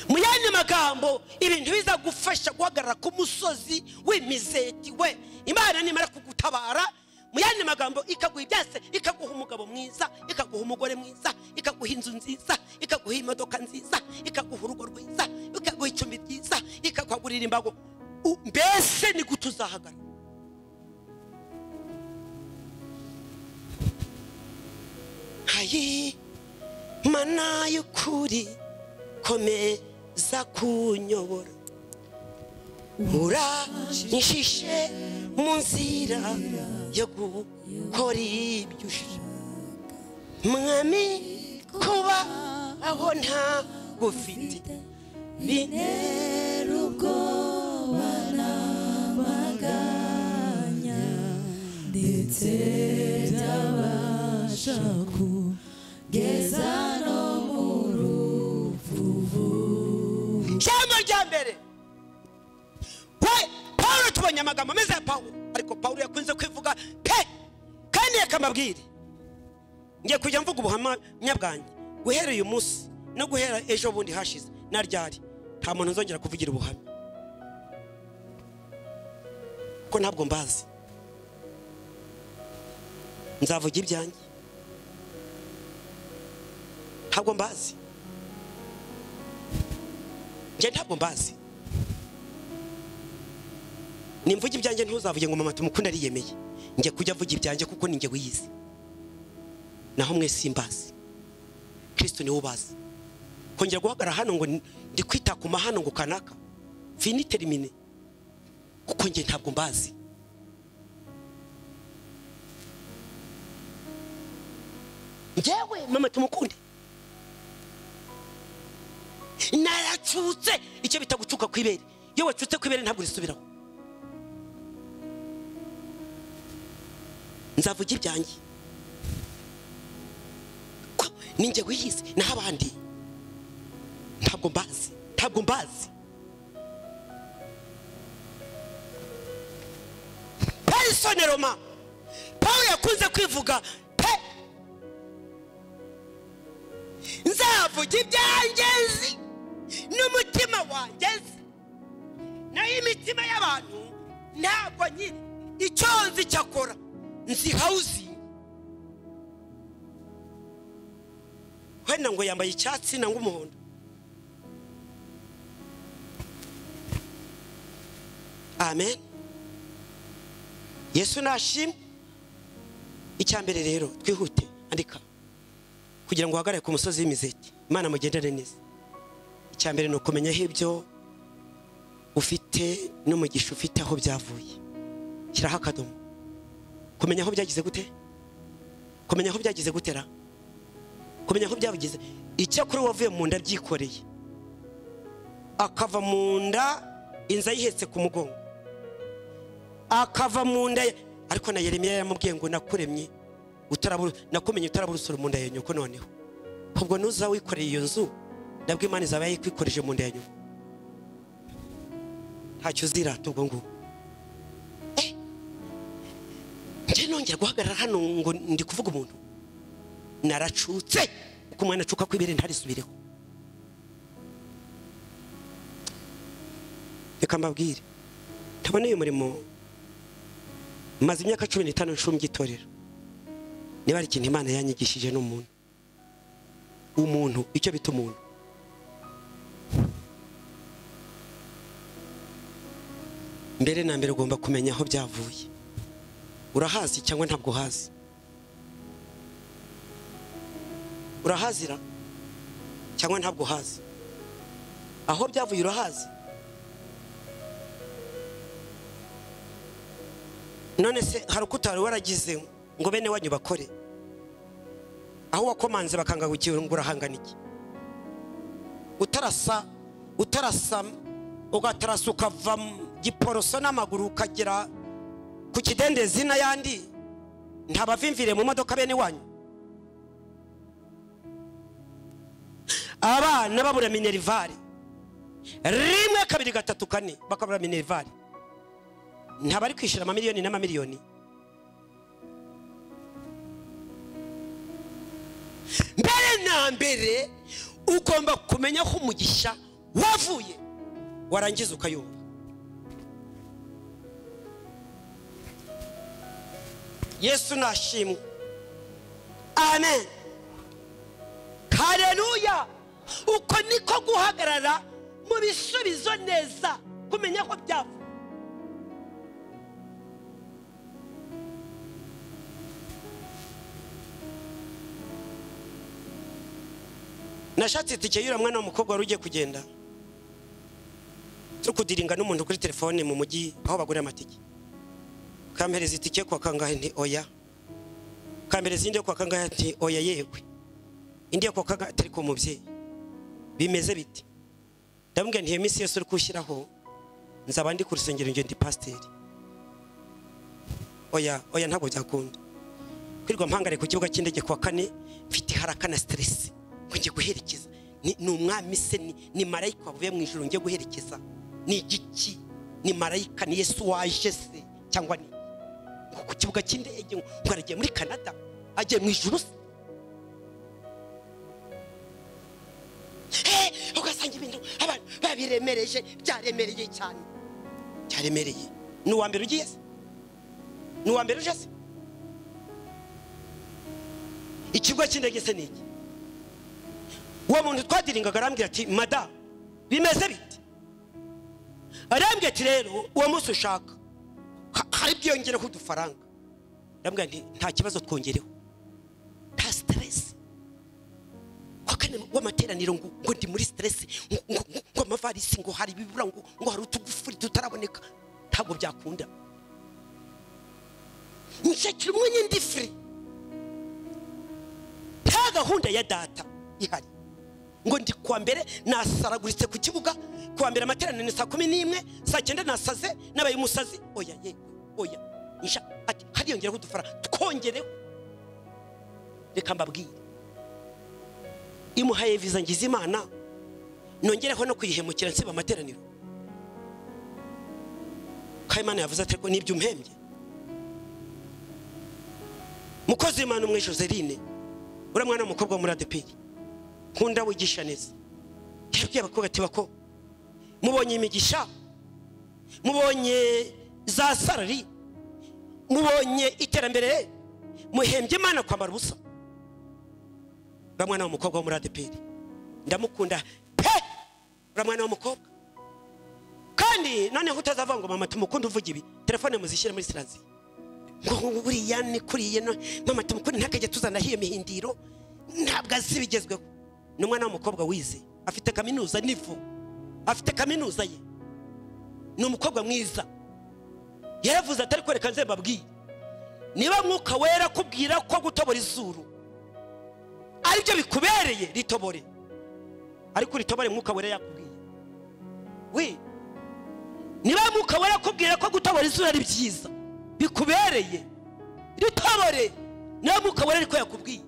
Mu yandi magambo ibintu bizagufasha guhagarara ku musozi w'imizeti we Imana nimara kugutabara. Mu yandi magambo ikaguha ibyase, ikaguha umugabo mwiza, ikaguha umugore mwiza, ikaguha inzu nziza, ikaguha imodoka nziza, ikaguha urugo rwiza, ikaguha icumbi ryiza, ikakwagurira imbago. Mbese ni gute uzahagarara? Hayi mana y'ukuri Komeza kunyobora, uranshishe mu nzira yo gukora ibyo ushaka. Mwami, kuba aho ntagufite bintera ubwoba n'amaganya, ndetse byabasha kugeza no mu rupfu. Ijambo rya mbere we Pawulo, tubonye amagambo meza ya Pawulo, ariko Pawulo yakunze kwivuga pe, kandi akamabwire. Ngiye kujya mvuga ubuhamya bwanjye guhera uyu munsi no guhera ejo bundi hashize na ryari, nta muntu nzongera kuvugira ubuhamya kuko ntabwo mbazi. Nzavuga ibyanjye, ntabwo mbazi. Njye ntabwo mbazi. Nimvuga ibyanjye ntuzavuge ngo mama tumukunda ariyemeye. Njye kujya mvuga ibyanjye kuko ninjye wiyizi, naho mwe simbazi. Kristo niwe ubazi. Kongera guhagarara hano ngo ndi kwita ku mahano ngo kanaka fini termine, kuko njye ntabwo mbazi. Njyewe mama tumukunde naracutse, icyo bita gucuka kwibere. Iyo wacutse kwibere ntabwo risubiraho. Nzavuga ibyanjye ko ninjye wiyizi, naho abandi ntabwo mbazi, ntabwo mbazi. Personnellement, Pawulo yakunze kwivuga pe, nzavuga ibyanjye nzi n'umutima wanjye nzi, naho imitima y'abantu ntabwo nyiri icyo nzi cyakora nzi hawuzi. Wenda ngo yambaye icyatsi nangwa umuhondo. Amen. Yesu nashimwe. Icya mbere rero twihute, andika kugira ngo uhagarare ku musozi w'imizeti, Imana mugendane neza. Icya mbere ni ukumenya aho ibyo ufite n'umugisha ufite aho byavuye. Shyiraho akadomo. Kumenya aho byagize gute? Kumenya aho byagize gutera? Kumenya aho byabugize. Icyakora wavuye mu nda byikoreye, akava mu nda inzu ayihetse ku mugongo, akava mu nda. Ariko na Yeremiya yaramubwiye ngo nakuremye utarabura, nakumenye utarabura usura mu nda ya nyoko. Noneho ubwo nuza wikoreye iyo nzu, ndabwo Imana izaba yayikwikoreje mu nda ya nyoko, ntacyo uzirata ubwo ngubwo. Njye nongera guhagarara hano ngo ndi kuvuga umuntu, naracutse uko umwana acuka kwibere ntarisubireho. Reka mbabwire, ntabona uyu murimo maze imyaka 15 nshumbye itorero. Niba ari ikintu Imana yanyigishije n'umuntu, umuntu icyo bita umuntu, mbere na mbere ugomba kumenya aho byavuye. Urahazi cyangwa ntabwo uhazi? Urahazira cyangwa ntabwo uhazi? Aho byavuye urahazi? None se hari uko utari waragize ngo bene wanyu bakore, aho wakomanze bakanga gukira ngo urahangana iki? Utarasa ugatarasa ukava giporoso n'amaguru ukagera ku kidendezi n'ayandi, ntabavimvire mu modoka bene wanyu. Abana babura minerivare 1 2 3 4 bakabura minerivare, ntabari kwishira amamiliyoni n'amamiliyoni. Mbere na mbere ugomba kumenya ko umugisha wavuye, warangiza ukayumva. Yesu nashimwe. Amen. Haleluya. Uko niko guhagarara mu bisubizo neza, kumenya ko byavuye. Nashatse itike y'uriya mwana w'umukobwa wari ugiye kugenda, turi kudiringa n'umuntu kuri telefone mu mujyi aho bagurira amatike. Kampereza itike kwa kangahe? Nti oya. Kampereza indi yo kwa kangahe? Nti oya yewe. Indi yo kwa kangahe? Atari ku mubyeyi. Bimeze biti? Ndamubwira nti iyo minsi yose uri kushyiraho nzaba ndi ku rusengero, njye ndi pasiteri. Oya oya, ntabwo byakunda. Kwirwa mpangare ku kibuga cy'indege kwa kane mfite haraka na stress ngo ngiye guherekeza. Ni umwami se, ni marayika wavuye mu ijuru ngiye guherekeza? Ni igiki? Ni marayika? Ni Yesu waje se cyangwa ni ngo ku kibuga cy'indege ngo aragiye muri Canada, agiye mu ijuru se? Ugasanga ibintu abantu babiremereje, byaremereye cyane, byaremereye. Ni uwa mbere ugiye se? Ni uwa mbere uje se? Ikibuga cy'indege se ni iki? Uwo muntu twadiringaga arambwira ati mada bimeze bite? Arambwira ati rero uwo munsi ushaka hari bwiyongereho udufaranga. Ndamubwira nti nta kibazo, twongereho, nta stress. Kwa kane w'amateraniro ngo ndi muri stress, ngo amavarisi ngo hari ibibura, ngo hari utugufuri tutaraboneka, ntabwo byakunda. Nshakira umwanya ndi free, nta gahunda ya data ihari. Ngo ndi kuwa mbere nasaraguritse ku kibuga, kuwa mbere amateraniro ni saa 11, saa 9 nasaze nabaye umusazi. Oya ye oya, nsha ati hariyongeraho udufaranga, twongereho. Reka mbabwire, imuhaye viza ngize Imana, nongereho no kuyihemukira nsiba amateraniro. Kayimana yavuze ati ko nibyo umpembye. Mukozi w'Imana umwe Joseline, uriya mwana w'umukobwa wo muri ADEPR nkunda wigisha neza, yabwiye abakobwa ati bako mubonye imigisha, mubonye za salari, mubonye iterambere, muhembye Imana kwambara ubusa. Uriya mwana w'umukobwa wo muri ADEPR ndamukunda pe, uriya mwana w'umukobwa. Kandi noneho utazavuga ngo mama tumukunde uvuga ibi, telefone muzishyire muri siransiyo. Ngo buriya ni kuriye no mama tumukunde ntakajya tuzana hiyo mihindiro, ntabwo azi ibigezweho. Ni umwana w'umukobwa wize, afite kaminuza nivu, afite kaminuza ye, ni umukobwa mwiza. Yaravuze atari kwereka nze mbabwiye, niba Mwuka Wera kubwira ko gutobora izuru aribyo bikubereye, ritobore. Ariko ritobore Mwuka Wera yakubwiye. We niba Mwuka Wera kubwira ko gutobora izuru ari byiza bikubereye, ritobore. Niba Mwuka Wera ariko yakubwiye,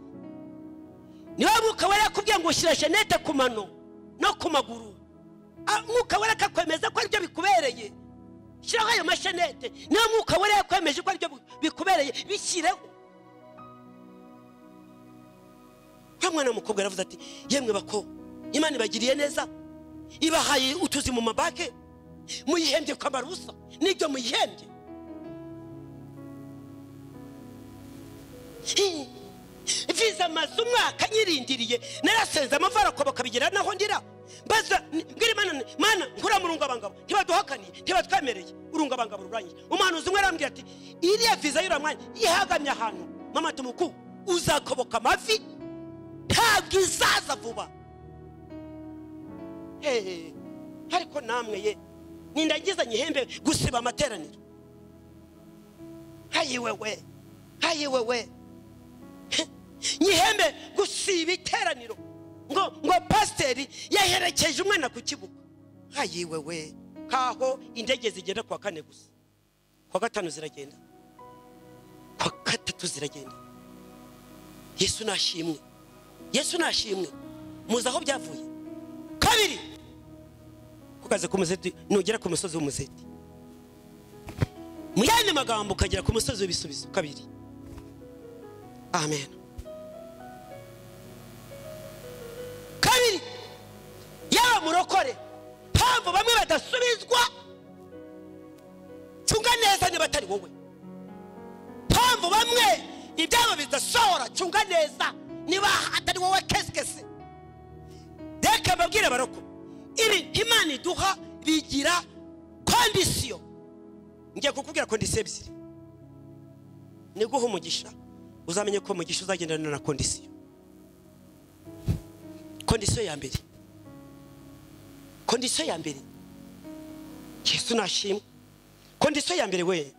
niba Mwuka Wera yakubwiye ngo ushyira shenete ku mano no ku maguru, Mwuka Wera akakwemeza ko aribyo bikubereye, shyiraho ayo mashenete. Niba Mwuka Wera yakwemeje ko aribyo bikubereye, bishyireho. Wa mwana w'umukobwa yaravuze ati yemwe bako, Imana ibagiriye neza, ibahaye utuzi mu mabake, muyihembye kwambara ubusa, nibyo muyihembye. Viza amaze umwaka nyirindiriye, narasenze amavara ko bakabigira naho ndira. Mbaza mbwira Imana, Mana nkura mu rungabangabo, ntibaduhakaniye, ntibatwemereye, urungabangabo rurangije. Umuhanuzi umwe arambwira ati iriya viza y'uriya mwanya ihagamye ahantu, mama tumuku uzakoboka amavi, ntabwo izaza vuba. Ariko namwe ye nindagiza nyihembe gusiba amateraniro. Hayiwewe, hayiwewe, nyihembe gusiba iteraniro ngo pasiteri yaherekeje umwana ku kibuga. Hayiwewe, kaho indege zigenda kuwa kane gusa, kuwa gatanu ziragenda, kuwa gatatu ziragenda. Yesu nashimwe, Yesu nashimwe. Muzi aho byavuye? Kabiri, kukaze ku muzeti, nugera ku musozi w'umuzeti, mu yandi magambo ukagera ku musozi w'ibisubizo. Kabiri, amen. Kabiri, yaba murokore, mpamvu bamwe badasubizwa, cunga neza niba atari wowe. Mpamvu bamwe ibyabo bidasohora, cunga neza niba atari wowe. Kesikesi, reka mbabwire baroko, ibi Imana iduha bigira kondisiyo. Ngiye kukubwira kondisiyo ebyiri. Niguha umugisha, uzamenye ko umugisha uzagendana na kondisiyo. Condition ya mbere, condition ya mbere, Yesu nashimwe. Condition ya mbere we,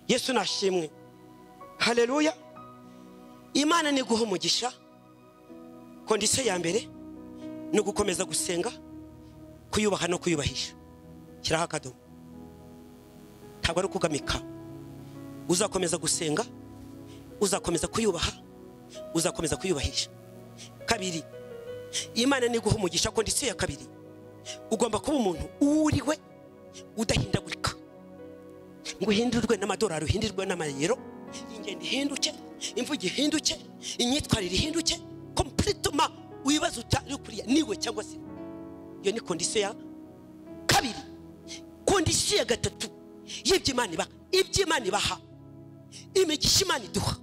Yesu nashimwe. Haleluya. Imana ni guha umugisha. Condition ya mbere ni ugukomeza gusenga, kuyubaha no kuyubahisha. Shyiraho akadomo. Ntabwo ari ukugamika. Uzakomeza gusenga, uzakomeza kuyubaha, uzakomeza kuyubahisha. Kabiri, Imana ni guha umugisha. Condition ya kabiri, ugomba kuba umuntu uwuriwe udahindagurika, ngo uhindurwe n'amadolari, uhindurwe n'amayero, ingendo ihinduke, imvugo ihinduke, imyitwarire ihinduke, complètement wibaza utari kuriya niwe cyangwa se. Iyo ni condition ya kabiri. Condition ya gatatu y'ibyo Imana ibaha, ibyo Imana ibaha, imigisha Imana iduha,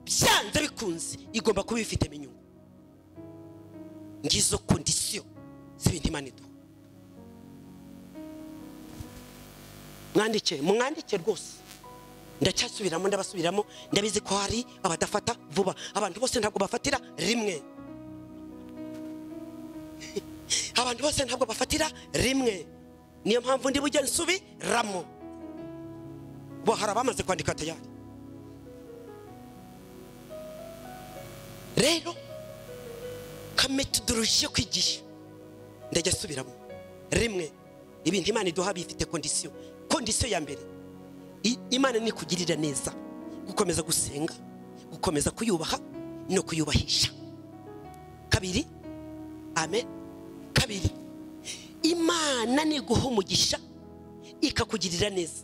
byanze bikunze igomba kuba ifitemo inyungu. Ngizo condition z'ibintu Imana iduha. Mwandike, mwandike rwose. Ndacyasubiramo, ndabasubiramo, ndabizi ko hari abadafata vuba. Abantu bose ntabwo bafatira rimwe. Abantu bose ntabwo bafatira rimwe. Niyo mpamvu ndi bujye nsubiramo. Bo hari abamaze kwandika tayari. Rero ka methodologie yo kwigisha ndajya subiramo rimwe. Ibintu Imana iduha bifite condition. Condition ya mbere, Imana ni kugirira neza, gukomeza gusenga, gukomeza kuyubaha no kuyubahisha. Kabiri, amen. Kabiri, Imana ni guha umugisha ikakugirira neza.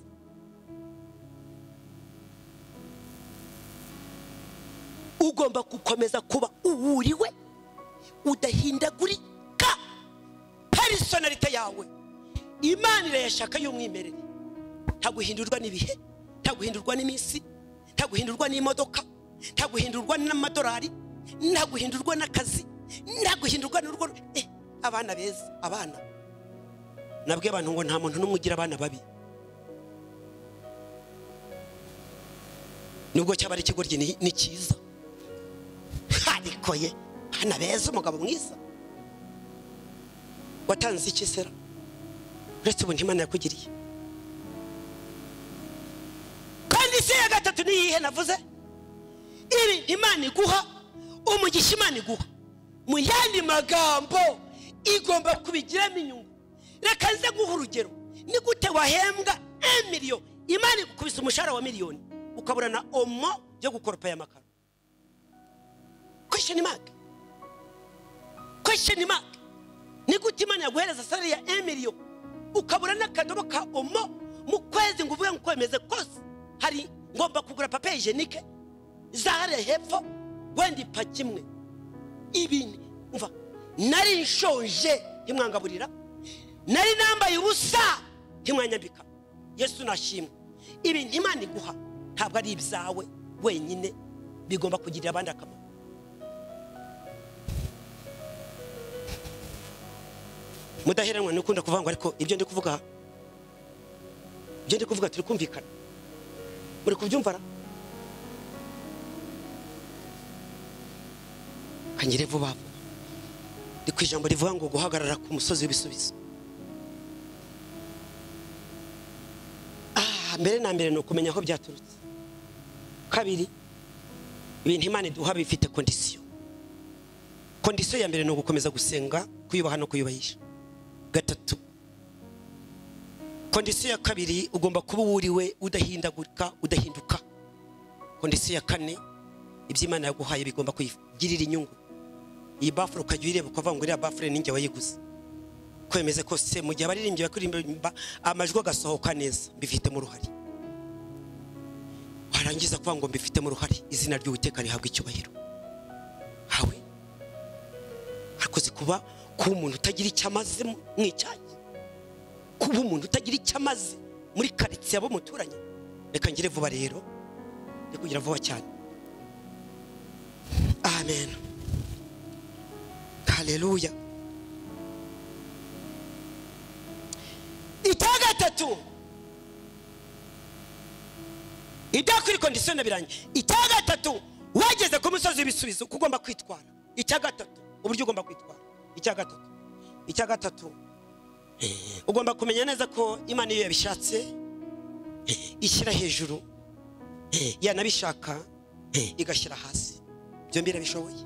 Ugomba gukomeza kuba uwuriwe, udahindagurika. Personality yawe Imana irayashaka y'umwimerere. Ntaguhindurwa n'ibihe, ntaguhindurwa n'iminsi, ntaguhindurwa n'imodoka, ntaguhindurwa n'amadolari, ntaguhindurwa n'akazi, ntaguhindurwa n'urugo. Abana beza, abana. Nabwiye abantu ngo nta muntu n'umwe ugira abana babi. Nubwo cyaba ari ikigoryi ni cyiza. Ariko ye, abana beza, umugabo mwiza. Watanze iki sera? Uretse ubuntu Imana yakugiriye. Condition ya gatatu ni iyihe navuze? Ibi Imana iguha, umugisha Imana iguha, mu yandi magambo igomba kubigiramo inyungu. Reka nze guha urugero. Ni gute wahembwa 1 million, Imana igukubisa umushahara wa miliyoni, ukabura na omo yo gukoropa ya makaro? Question mark. Question mark. Ni gute Imana yaguhereza salary ya 1 million, ukabura n'akadobo ka omo mu kwezi ngo uvuge ngo kwemeze kose hari ngomba kugura papier hygiénique zahare hepfo wenda ipaki imwe. Ibintu umva, nari nshonje ntimwangaburira, nari nambaye ubusa ntimwanyambika. Yesu nashimwe. Ibintu Imana iguha ntabwo ari ibyawe wenyine, bigomba kugirira abandi akamaro. Mudaheranwa nukunda kuvuga ngo ariko ibyo ndi kuvuga, ibyo ndi kuvuga turi kumvikana, muri kubyumva ra? Kangire vuba vuba. Ndi ku ijambo rivuga ngo guhagarara ku musozi w'ibisubizo. Mbere na mbere ni ukumenya aho byaturutse. Kabiri, ibintu Imana iduha bifite condition. Condition ya mbere ni ugukomeza gusenga, kuyubaha no kuyubahisha. Gatatu, condition ya kabiri, ugomba kuba uwuriwe, udahindagurika, udahinduka. Condition ya kane, ibyo Imana yaguhaye bigomba kuyigirira inyungu. Iyi bafure ukajya uyireba ukavuga ngo iriya bafure ninjye wayiguze. Kwemeze ko se mu gihe abaririmbyi bakuririmba amajwi agasohoka neza, mbifitemo uruhare. Warangiza kuvuga ngo mbifitemo uruhare, izina ry'Uwiteka rihabwa icyubahiro. Hawe akoze kuba umuntu utagira icyo amaze mu icyayi, kuba umuntu utagira icyo amaze muri karitsiye abo muturanye. Reka ngire vuba rero, ndi kugira vuba cyane. Amen. Haleluya. Icya gatatu, ibyo kuri condition birangiye. Icya gatatu, wageze ku musozi w'ibisubizo uko ugomba kwitwara. Icya gatatu, uburyo ugomba kwitwara. Icya gatatu ugomba kumenya neza ko Imana iyo yabishatse ishyira hejuru, yanabishaka igashyira hasi. Byombi irabishoboye.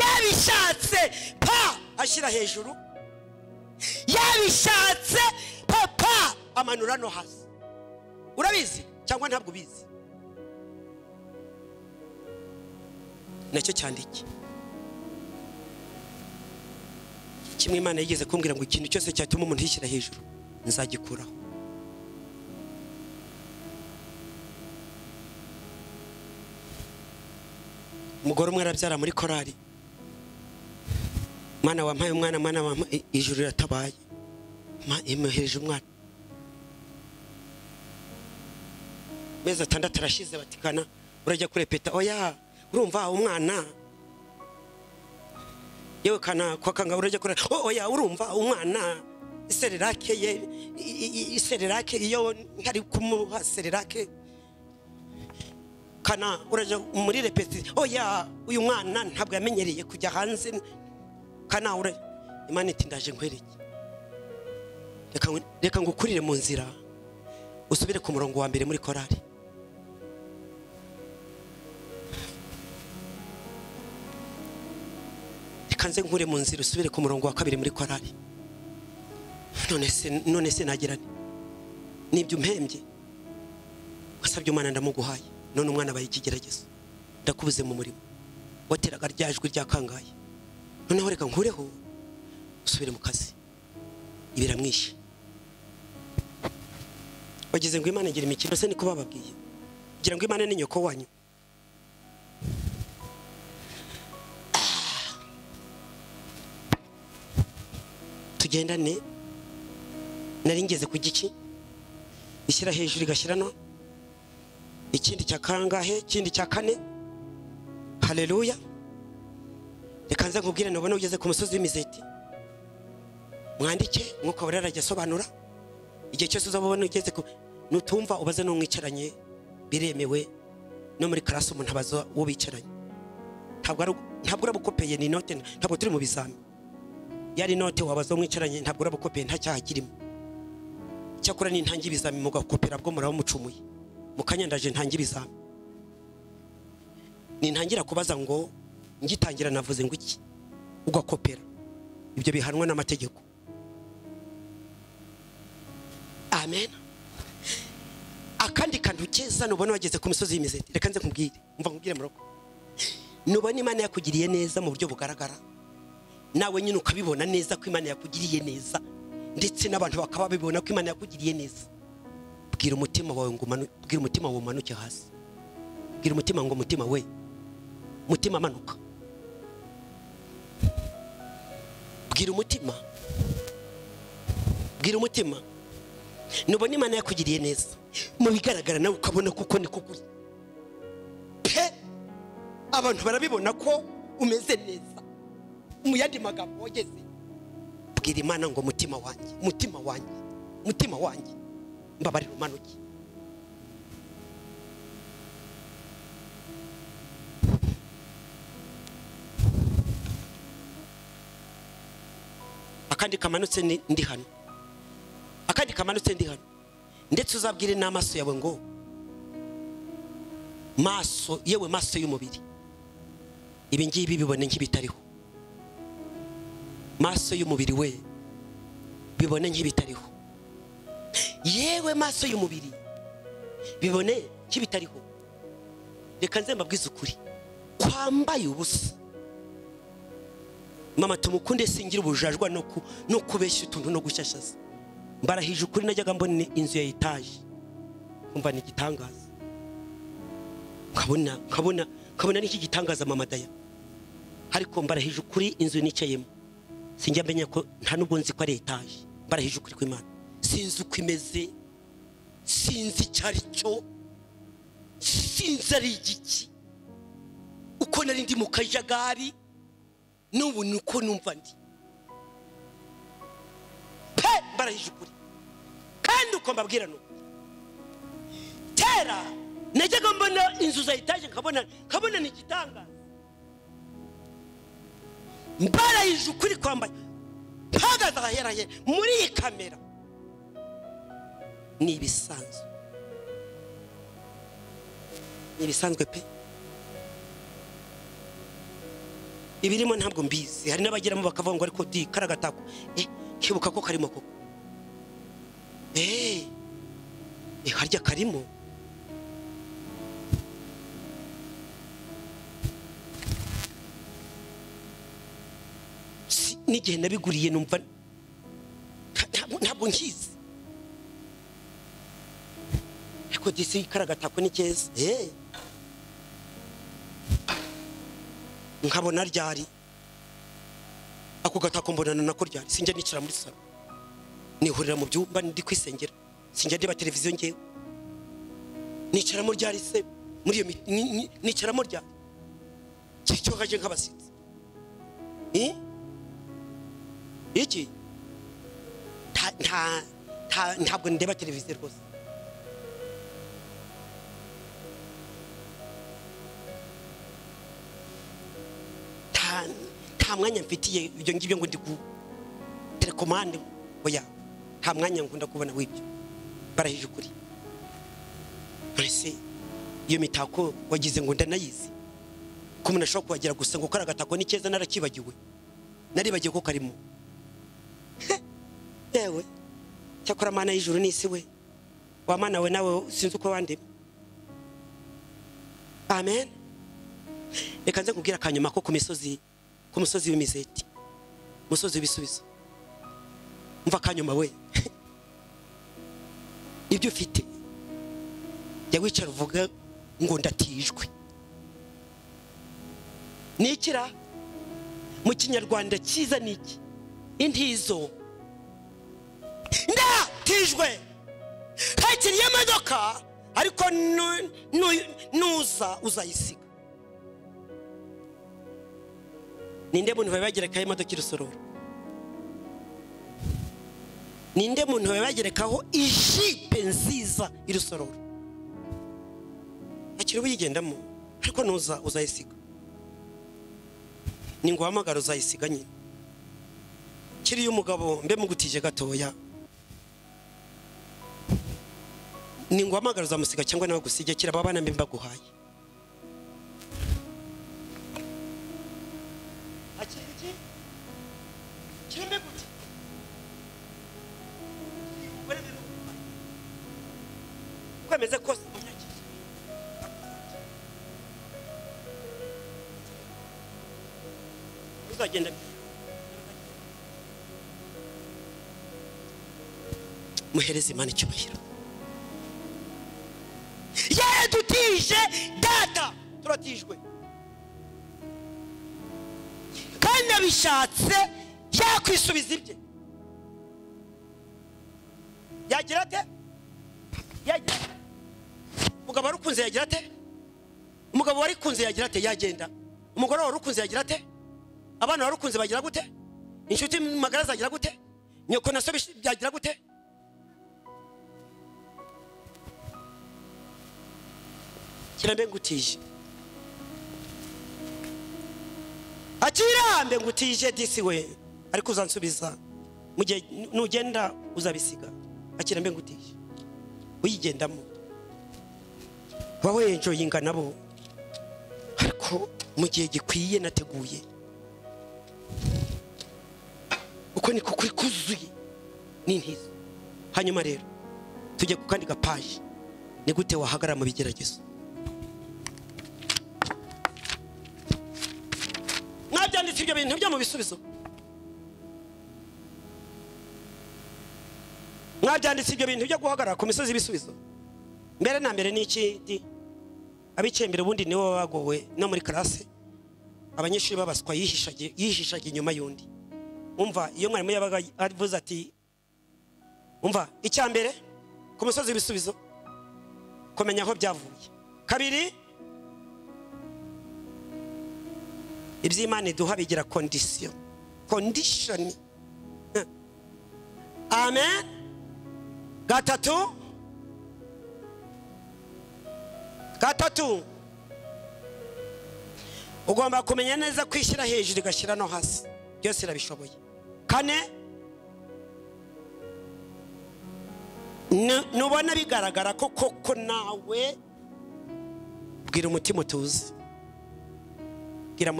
Yabishatse pa ashyira hejuru, yabishatse papa amanura no hasi. Urabizi cyangwa ntabwo ubizi? Nacyo cyandike. Kimwe Imana yigeze kumbwira ngo ikintu cyose cyatuma umuntu yishyira hejuru nzagikuraho. Umugore umwe arabyara muri korari. Mana wampaye umwana, mana wampaye, ijuru riratabaye, imuhereje umwana. Mezi 6 arashize batikana urajya kurepeta, oya urumva umwana yewe kana kwa kanga urajya kure, oya urumva umwana isererake ye, isererake iyo ntari kumuha sererake kana urajya muri repeti, oya uyu mwana ntabwo yamenyereye kujya hanze kana ure. Imana iti ndaje nkwereke, reka ngukurire mu nzira usubire ku murongo wa mbere muri korari. Reka nze nkure mu nzira usubire ku murongo wa kabiri muri korari. None se nagira nti nibyo umpembye wasabye umwana ndamuguhaye, none umwana abaye ikigeragezo, ndakubuze mu murimo wateraga ryajwi ryakangaye, noneho reka nkureho usubire mu kazi. Ibiramwishe. Bageze ngo Imana igira imikino se niko bababwiye, kugira ngo Imana ni nyoko wanyu. Tugendane. Nari ngeze ku giki ishyira hejuru igashyira no ikindi cya kangahe, ikindi cya kane. Haleluya. Reka nze nkubwire nubona ugeze ku musozi w'imizeti mwandike, Mwuka Wera arajya asobanura. Igihe cyose uzabona ugeze ku nutumva ubaze n'umwicaranye, biremewe no muri class umuntu abaza uwo bicaranye. Ntabwo urabukopeye, ni note, ntabwo turi mu bizami. Yari note wabaza umwicaranye, ntabwo urabukopeye, nta cyaha kirimo. Cyakora ni ntangi ibizami mugakopera bwo muraba mucumuye. Mukanya ndaje ntangi ibizami. Nintangira kubaza ngo ngitangira navuze ngo iki, ugakopera. Ibyo bihanwa n'amategeko. Amen. Akandi kantu keza nubona wageze ku misozi y'imizeti, reka nze nkubwire, umva nkubwire muroko. Nubona Imana yakugiriye neza mu buryo bugaragara, nawe nyine ukabibona neza ko Imana yakugiriye neza, ndetse n'abantu bakaba babibona ko Imana yakugiriye neza. Bwira umutima wawe ngo bwira umutima wawe umanuke hasi. Bwira umutima ngo mutima we, mutima manuka. Bwira umutima, bwira umutima nubona Imana yakugiriye neza mu bigaragara nawe ukabona kuko niko kuri pe, abantu barabibona ko umeze neza. Mu yandi magambo wageze, bwira Imana ngo mutima wanjye, mutima wanjye, mutima wanjye mbabarira umanuke. Akandi kamanutse ndi hano, akandi kamanutse ndi hano. Ndetse uzabwire n'amaso yawe ngo maso yewe, maso y'umubiri, ibi ngibi bibone nk'ibitariho. Maso y'umubiri we bibone nk'ibitariho. Yewe maso y'umubiri bibone nk'ibitariho. Reka nze mbabwize ukuri, kwambaye ubusa. Mama tumukunde singira ubujajwa no kubeshya utuntu no gushyashyaza. Mbarahije ukuri, najyaga mbona inzu ya etaje umva ni igitangaza, nkabona n'iki gitangaza mama Daya. Ariko mbarahije ukuri, inzu nicayemo sinjya menya ko nta nubwo nzi ko ari etaje. Mbarahije ukuri kw'Imana, sinzi uko imeze, sinzi icyo ari cyo, sinzi ari igiki. Uko nari ndi mu kajagari n'ubu nuko numva ndi pe. Mbarahije ukuri, kandi uko mbabwira nuko kera najyaga mbona inzu za etaje nkabona ni igitangaza. Mbarayije ukuri kwambaye mpagaze ahera muri iyi kamera ni ibisanzwe, ni ibisanzwe pe. Ibirimo ntabwo mbizi, hari n'abageramo bakavuga ngo ariko di karagatako, kibuka ko karimo koko, harya karimo. N'igihe nabiguriye numva ntabwo nkizi, ariko disi karagatako ni keza. Nkabona ryari ako gatako, mbonana nako ryari. Sinjya nicara muri salo, nihurira mu byumba ndi kwisengera, sinjya ndeba televiziyo ngewe. Nicaramo ryari se muri iyo nicaramo ryari cyo kaje nk'abasitsi. Iki ntabwo ndeba televiziyo rwose. Nta mwanya mfitiye ibyo ngibyo ngo ndi ku telekomande, oya, nta mwanya nkunda kubona w'ibyo. Barahije ukuri. Mbese iyo mitako wagize ngo ndanayizi, ko umuntu ashobora kuhagera gusa ngo karagatako ni keza, narakibagiwe, naribagiwe ko karimo. Yewe cyakora Mana y'ijuru n'isi we, wa Mana we nawe sinzi uko wandemye. Amen. Reka nze kubwira akanyuma ko ku misozi, ku musozi w'imizeti, musozi w'ibisubizo. Umva akanyuma we. Ibyo ufite jya wicara uvuga ngo ndatijwe. Nikira mu kinyarwanda cyiza niki? Intizo. Ndatijwe hakiriye imodoka, ariko nuza uzayisiga. Ninde muntu babagerekaho imodoka irusororo? Ninde muntu babagerekaho ijipe nziza irusororo? Akiri uyigendamo, ariko nuza uzayisiga. Ni nguhamagara uzayisiga nyine. Kiri umugabo mbe mugutije gatoya, ni nguhamagara uzamusiga cyangwa nawe gusige. Kira abana mbe mbaguhaye. Kwemeze kose uzagenda. Muhereze Imana icyubahiro. Yaradutije data, turatijwe kandi abishatse yakwisubiza ibye. Yagira ate? Yagira umugabo warukunze yagira ate? Umugabo warikunze yagira ate? Yagenda. Umugore warukunze yagira ate? Abana warukunze bagira gute? Inshuti magara zagira gute? Nyoko na so byagira gute? Kirambe ngutije. Akirambe ngutije disi we, ariko uzansubiza mu gihe nugenda uzabisiga. Akirambe ngutije. Uyigendamo wawe enjoyinga nabo, ariko mu gihe gikwiye nateguye. Uko niko kuri kuzuye n'intizo. Hanyuma rero tujye ku kandi gapaje, ni gute wahagara mu bigeragezo. Mwabyanditse ibyo bintu byo mu bisubizo? Mwabyanditse ibyo bintu byo guhagarara ku misozi y'ibisubizo? Mbere na mbere ni iki? Abicaye imbere ubundi nibo bagowe no muri classe, abanyeshuri babaswa yihishaga inyuma y'undi. Umva iyo mwarimu yabaga avuze ati umva icya mbere ku musozi w'ibisubizo kumenya aho byavuye. Kabiri, iby'Imana iduha bigira condition. Amen. Gatatu, Ugomba kumenya neza kwishyira hejuru igashyira no hasi, byose irabishoboye. Kane, nubona bigaragara ko koko nawe, bwira umutima utuze, bwira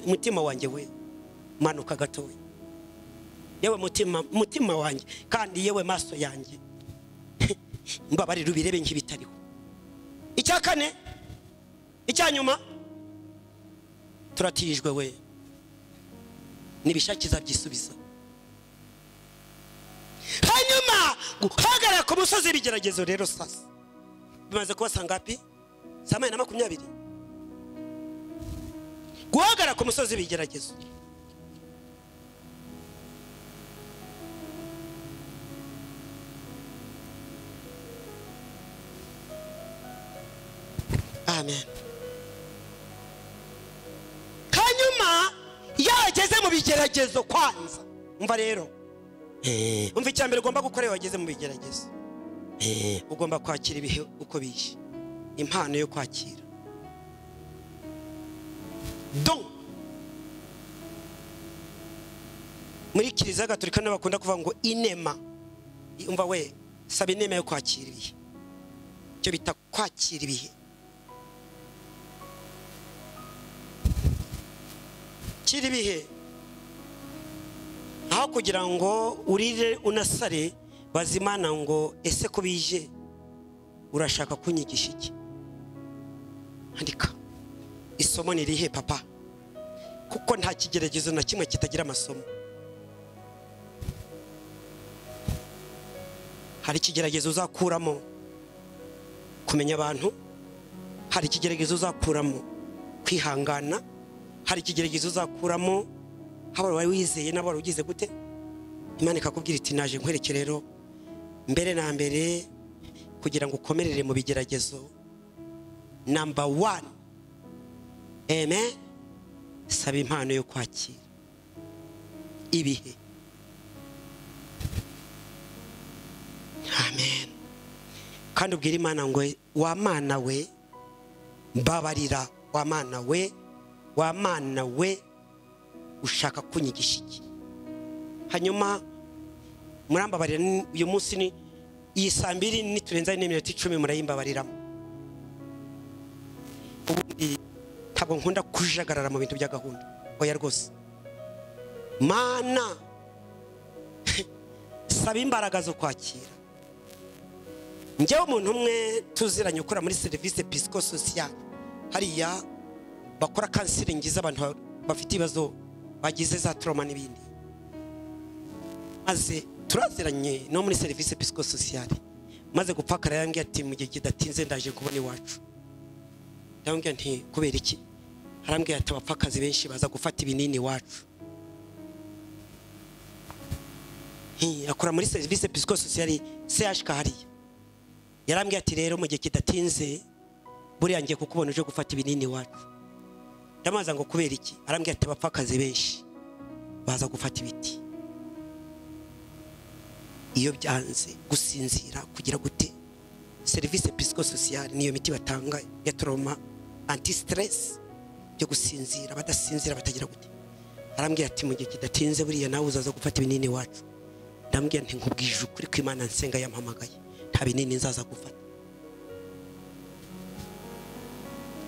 mutima wanjye we manuka gatoya, yewe mutima wanjye, kandi yewe maso yanjye mbabarira ubirebe nk'ibitariho. Icya kane, icya nyuma, turatijwe we nibishakiza byisubiza. Hanyuma guhagarara ku musozi ibigeragezo rero sasa bimaze kuba sangapi? 7:20. Guhagarara ku musozi ibigeragezo. Amen. Hanyuma yageze mu bigeragezo kwanza, umva rero, umva icya mbere ugomba gukora iyo wageze mu bigeragezo, ugomba kwakira ibihe uko bije, impano yo kwakira. Don muri Kiliziya Gatolika bakunda kuvuga ngo inema. Umva we, saba inema yo kwakira ibihe, icyo bita kwakira ibihe. Kira ibihe aho kugira ngo urire unasare, bazimana ngo ese ko bije urashaka kunyigisha iki? Andika isomo ni rihe papa? Kuko nta kigeragezo na kimwe kitagira amasomo. Hari ikigeragezo uzakuramo kumenya abantu, hari ikigeragezo uzakuramo kwihangana, hari ikigeragezo uzakuramo haba wari wizeye n'abo wari ugize gute. Imana ikakubwira iti naje nkwereke rero mbere na mbere kugira ngo ukomerere mu bigeragezo. Number 1, amen, saba impano yo kwakira ibihe. Amen. Kandi ubwira Imana ngo wa Mana we mbabarira, wa Mana we, wa Mana we ushaka kunyigisha iki? Hanyuma murambabarira uyu munsi ni iyi saa 2 niturenza n'iminota 10 murayimbabariramo. Ubundi ntabwo nkunda kujagarara mu bintu bya gahunda, oya rwose. Mana saba imbaraga zo kwakira. Njyewe umuntu umwe tuziranye ukora muri service psychosocial, hariya bakora counseling z'abantu bafite ibibazo bagize za trauma n'ibindi, maze turaziranye no muri service psychosocial. Maze gupfakara yarambwiye ati mu gihe kidatinze ndaje kubona iwacu. Ndamubwira nti kubera iki? Arambwiye ati abapfakazi benshi baza gufata ibinini iwacu. Akora muri service psychosocial CHK hariya. Yarambwiye ati rero mu gihe kidatinze buriya ngiye kukubona uje gufata ibinini iwacu. Ndamaza ngo kubera iki? Arambwiye ati abapfakazi benshi baza gufata ibiti. Iyo byanze gusinzira kugira gute, service psychosocial niyo miti batanga ya trauma anti stress yo gusinzira, badasinzira batagira gute. Arambwiye ati mu gihe kidatinze buriya nawe uzaza gufata ibinini iwacu. Ndambwiye nti nkubwije ukuri ko Imana nsenga yampamagaye, nta binini nzaza gufata.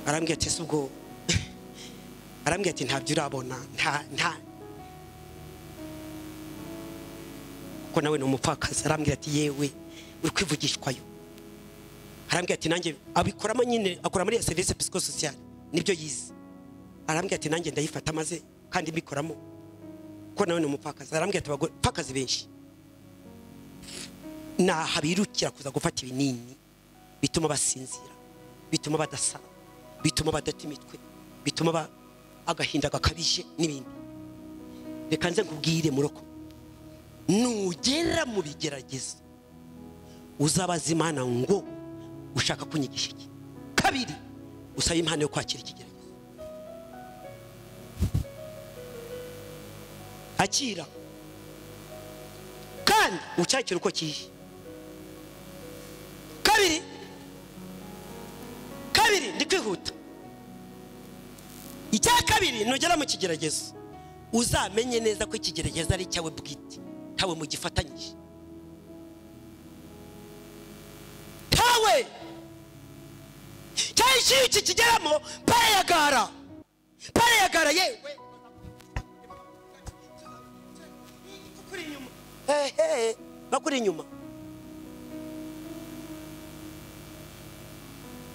Arambwiye ati ubwo, arambwiye ati ntabyo urabona, nta kuko nawe ni umupfakazi. Arambwira ati yewe uri kwivugishwayo. Arambwira ati nanjye abikoramo nyine, akora muri service psychosocial nibyo yize. Arambwira ati nanjye ndayifata maze kandi mbikoramo kuko nawe ni umupfakazi. Arambwira ati abapfakazi benshi naha birukira kuza gufata ibinini bituma basinzira, bituma badasara, bituma badata imitwe, bituma agahinda gakabije n'ibindi. Reka nze nkubwire muroko, nugera mu bigeragezo uzabaza Imana ngo ushaka kunyigisha iki? Kabiri, usaba impano yo kwakira ikigeragezo. Akira kandi ucyakira uko kije. Kabiri, ndi kwihuta. Icya Kabiri, nugera mu kigeragezo uzamenye neza ko ikigeragezo ari cyawe bwite, ntawe mugifatanyije. Tawe cyari iki kigeramo parayagara parayagara yewe hehe bakuri inyuma.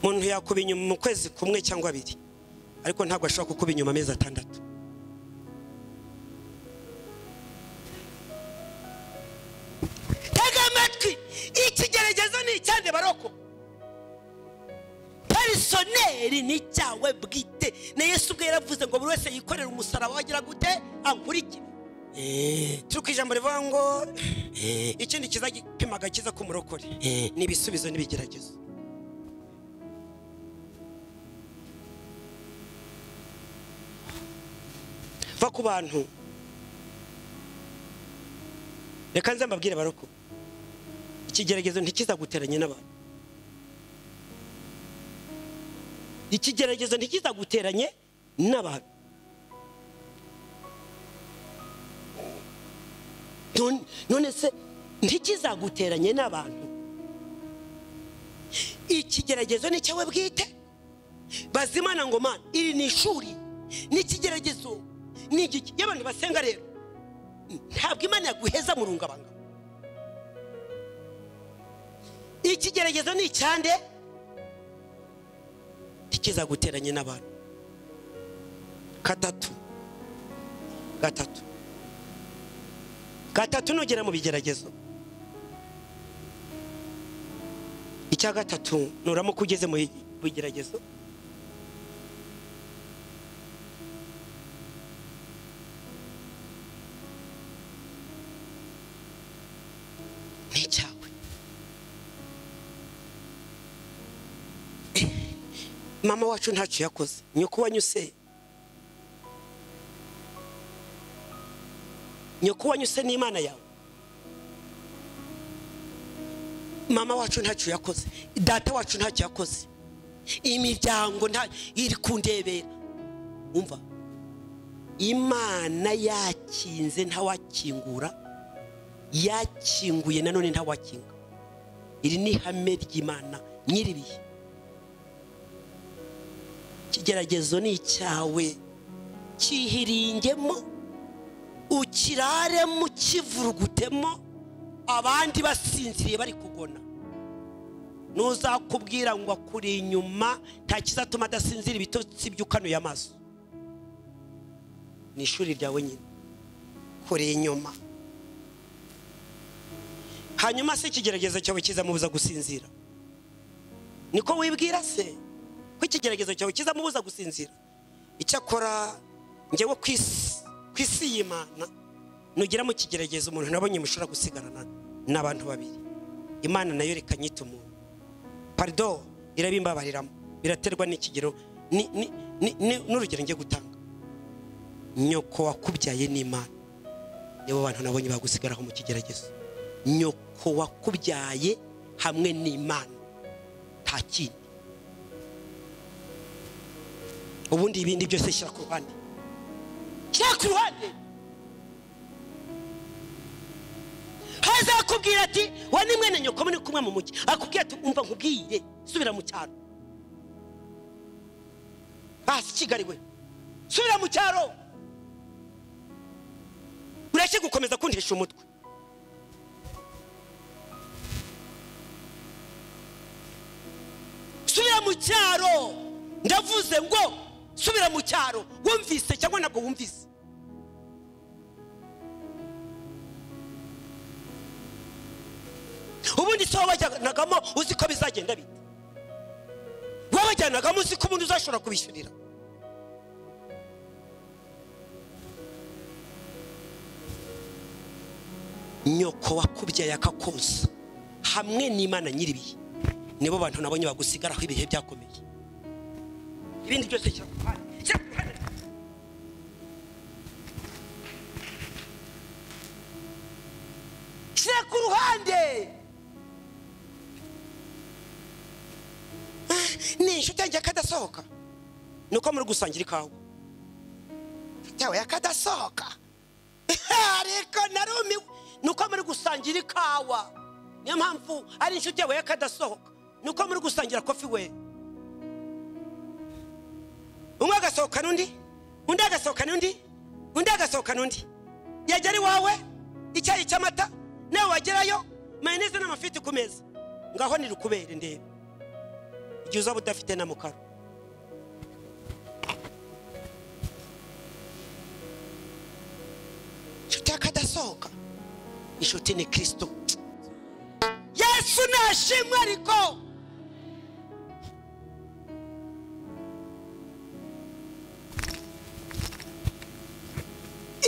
Umuntu yakuba inyuma mu kwezi kumwe cyangwa abiri, ariko ntabwo ashobora kukuba inyuma amezi 6. Tega amatwi, ikigeragezo ni icyande baroko personeri ni cyawe bwite. Na Yesu ubwe yaravuze ngo buri wese yikorera umusaraba wagira gute ankurikire. Turi ku ijambo rivuga ngo ikindi kizagipima agakiza k'umurokore ni ibisubizo n'ibigeragezo. Va ku bantu, reka nze mbabwire baroko, ikigeragezo ntikizaguteranye n'abantu. Ikigeragezo ntikizaguteranye n'abantu. None se ntikizaguteranye n'abantu. Ikigeragezo ni cyawe bwite. Bazimana ngo mana iri ni ishuri, n'ikigeragezo ni igiki. Iyo abantu basenga rero ntabwo Imana yaguheza mu rungabanga. Ikigeragezo ni icyande, ntikizaguteranye n'abantu. Gatatu gatatu gatatu, nugera mu bigeragezo. Icya gatatu, nuramuka ugeze mu bigeragezo ni icyawe. Mama wacu ntacyo yakoze, nyoko wanyuse, nyoko wanyuse n'Imana yawe. Mama wacu ntacyo yakoze, data wacu ntacyo yakoze, imiryango nta iri kundebera. Umva, Imana yakinze ntawakingura, yakinguye nanone ntawakinga. Iri ni ihame ry'Imana nyiribihe. Ikigeragezo ni icyawe, cyihiringemo, ukiraremo, kivurugutemo, abandi basinziriye bari kugona. Nuzakubwira ngo akuri inyuma nta kizatuma adasinzira ibitotsi by'ukanuye amaso. Ni ishuri ryawe nyine, kuri inyuma. Hanyuma se ikigeragezo cyawe kizamubuza gusinzira? Niko wibwira se ko ikigeragezo cyawe kizamubuza gusinzira? Icyakora njyewe ku isi y'Imana, nugera mu kigeragezo umuntu nabonye mushobora gusigarana n'abantu babiri, Imana nayo reka nyita umuntu. Pardon, irabimbabariramo, biraterwa n'ikigero n'urugero ngiye gutanga. Nyoko wakubyaye n'Imana nibo bantu nabonye bagusigaraho mu kigeragezo. Nyoko wakubyaye hamwe n'Imana, nta kindi. Ubundi ibindi byose shyira ku ruhande, shyira ku ruhande. Hazakubwira ati wa ni mwene nyoko muri kumwe mu mujyi, akubwira ati umva nkubwiye subira mu cyaro. Basi Kigali we, subira mu cyaro, ureke gukomeza kuntesha umutwe. Subira mu cyaro, ndavuze ngo subira mu cyaro. Wumvise cyangwa ntabwo wumvise? Ubundi se wabajyanagamo uzi ko bizagenda bite? Wabajyanagamo uzi ko ubundi uzashobora kubishyurira? Nyoko wakubyaye akakoza hamwe n'Imana nyiribihe nibo bantu nabonye bagusigaraho ibihe byakomeye. Ibindi byose shyira ku ruhande, shyira ku ruhande. Shyira ku ruhande. Ni inshuti yanjye akadasohoka, nuko muri gusangira ikawa. Inshuti yawe yakadasohoka. Ariko narumiwe nuko muri gusangira ikawa. Niyo mpamvu ari inshuti yawe yakadasohoka. Nuko muri gusangira kofi we. Umwe agasohoka n'undi, undi agasohoka n'undi, undi agasohoka n'undi. Yagera iwawe icyayi cy'amata, nawe wagerayo mayoneze n'amafiti ku meza. Ngaho nirukubere ndebe. Igihe uzaba udafite na mukaro. Inshuti yakadasohoka. Inshuti ni Kristo. Yesu nashimwe ariko.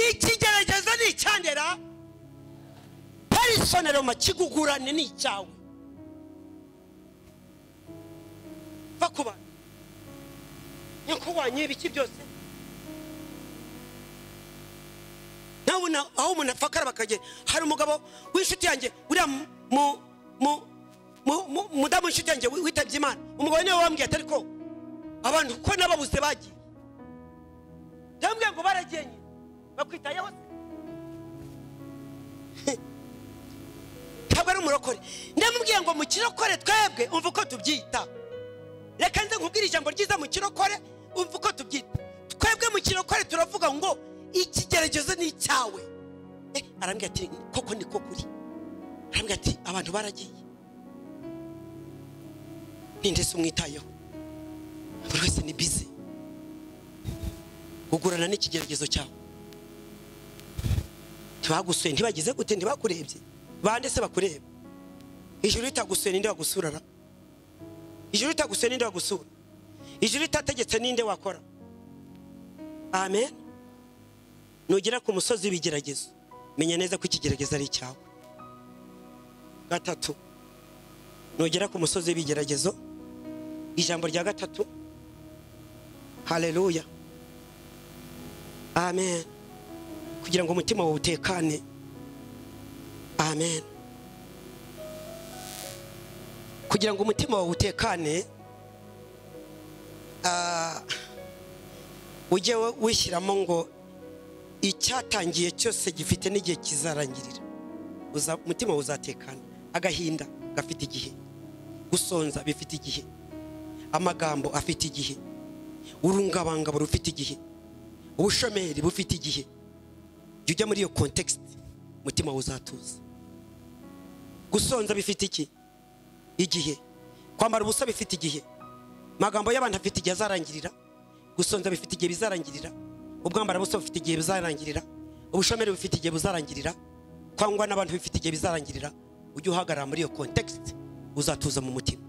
Ikigeragezo ni icyandera personero makigugurane ni icyawe. Vakuba nyoko ibiki byose. Nabona aho umuntu afakara bakagera. Hari umugabo w'inshuti yanjye uriya mu mu mu mudamu w'inshuti yanjye witabye Imana. Umugabo niwe wambwiye atari ko abantu ko nababuze bagiye. Ndambwiye ngo baragenye bakwitayeho. Ntabwo ari umurokore. Ndamubwiye ngo mu kirokore twebwe umva uko tubyita. Reka nze nkubwire ijambo ryiza mu kirokore umva uko tubyita. Twebwe mu kirokore turavuga ngo ikigeragezo ni icyawe. Arambwira ati koko niko kuri. Arambwira ati abantu baragiye. Ninde se umwitayeho? Buri wese ni busy. Gugurana n'ikigeragezo cyawe. Ntibagusuye, ntibagize gute, ntibakurebye. Bande se bakureba? Ijuru ritagusuye ninde wagusurara? Ijuru ritagusuye ninde wagusura? Ijuru ritategetse ninde wakora? Amen. Nugera ku musozi w'ibigeragezo, menya neza ko ikigeragezo ari icyawe. Gatatu, nugera ku musozi w'ibigeragezo, ijambo rya gatatu. Haleluya. Amen. Kugira ngo umutima wawe utekane. Amen. Kugira ngo umutima wawe utekane, ujye wishyiramo ngo icyatangiye cyose gifite n'igihe kizarangirira. Umutima wawe uzatekana. Agahinda gafite igihe, gusonza bifite igihe, amagambo afite igihe, urungabangabo rufite igihe, ubushomeri bufite igihe. Jya muri iyo context, umutima wawe uzatuza. Gusonza bifite iki? Igihe. Kwambara ubusa bifite igihe. Amagambo y'abantu afite igihe azarangirira. Gusonza bifite igihe bizarangirira. Ubwambara busa bufite igihe bizarangirira. Ubushomeri bufite igihe buzarangirira. Kwangwa n'abantu bifite igihe bizarangirira. Ujye uhagarara muri iyo context, uzatuza mu mutima.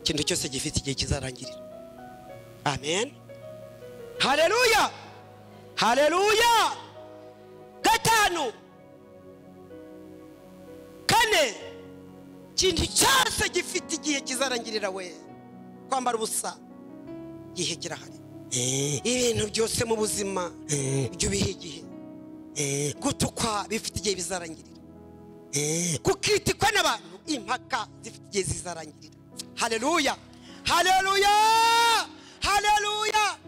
Ikintu cyose gifite igihe kizarangirira. Amen. Haleluya. Haleluya. Gatanu, kane, ikintu cyose gifite igihe kizarangirira we. Kwambara ubusa igihe kirahari. Ibintu byose mu buzima ibyo bihe igihe. Gutukwa bifite igihe bizarangirira. Gukitikwa n'abantu, impaka zifite igihe zizarangirira. Haleluya. Haleluya. Haleluya.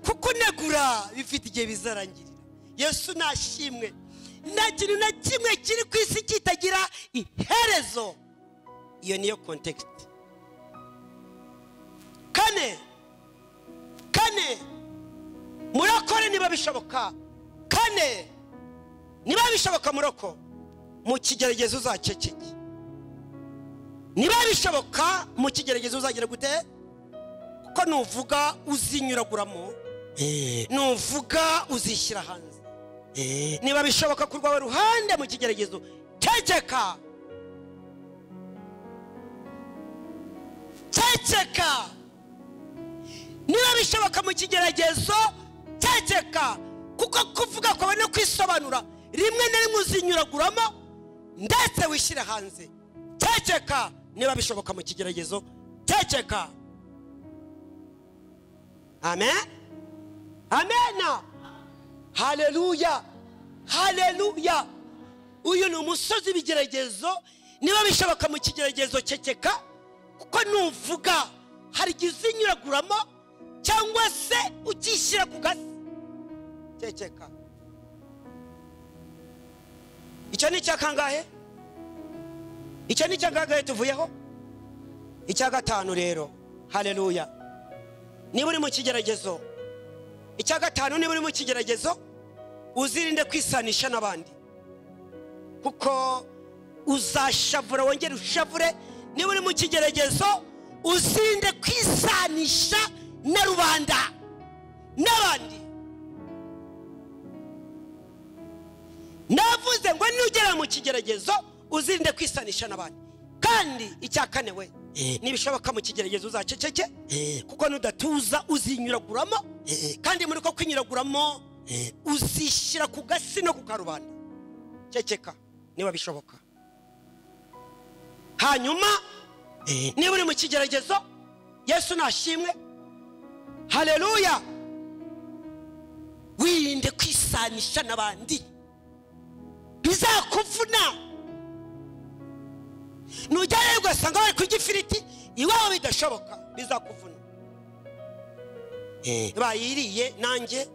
Kukunegura bifite igihe bizarangirira. Yesu nashimwe. Nta kintu na kimwe kiri ku isi kitagira iherezo. Iyo niyo context. Kane, kane, murakore niba bishoboka. Kane, niba bishoboka muroko mu kigeragezo uzaceceke. Niba bishoboka mu kigeragezo uzagira gute? Kuko nuvuga uzinyuraguramo, nuvuga uzishyira hanze. Niba bishoboka ku rwawe ruhande mu kigeragezo, ceceka. Ceceka. Niba bishoboka mu kigeragezo, ceceka. Kuko kuvuga kwawe no kwisobanura rimwe na rimwe uzinyuraguramo ndetse wishyira hanze. Ceceka. Niba bishoboka mu kigeragezo, ceceka. Amen. Amen. Haleluya. Haleluya. Uyu ni umusozi w'ibigeragezo. Niba bishoboka mu kigeragezo, ceceka. Kuko nuvuga hari igihe uzinyuraguramo cyangwa se ukishyira ku gasi. Ceceka. Icyo ni icya kangahe? Icyo ni icya kangahe tuvuyeho? Icya gatanu rero. Haleluya. Niba uri mu kigeragezo, icya gatanu, niba uri mu kigeragezo uzirinde kwisanisha n'abandi, kuko uzashavura wongere ushavure. Niba uri mu kigeragezo uzirinde kwisanisha na rubanda n'abandi. Navuze ngo nugera mu kigeragezo uzirinde kwisanisha n'abandi. Kandi icya kane we, nibishoboka mu kigeragezo uzaceceke, kuko nudatuza uzinyuraguramo, kandi muri ko kwinyuraguramo uzishyira ku gasi no ku karubanda. Ceceka niba bishoboka. Hanyuma niba uri mu kigeragezo, Yesu nashimwe, haleluya, wirinde kwisanisha n'abandi, bizakuvuna. Nujyayo ugasanga bari kurya ifiriti iwabo bidashoboka, bizakuvuna. Bayiriye nanjye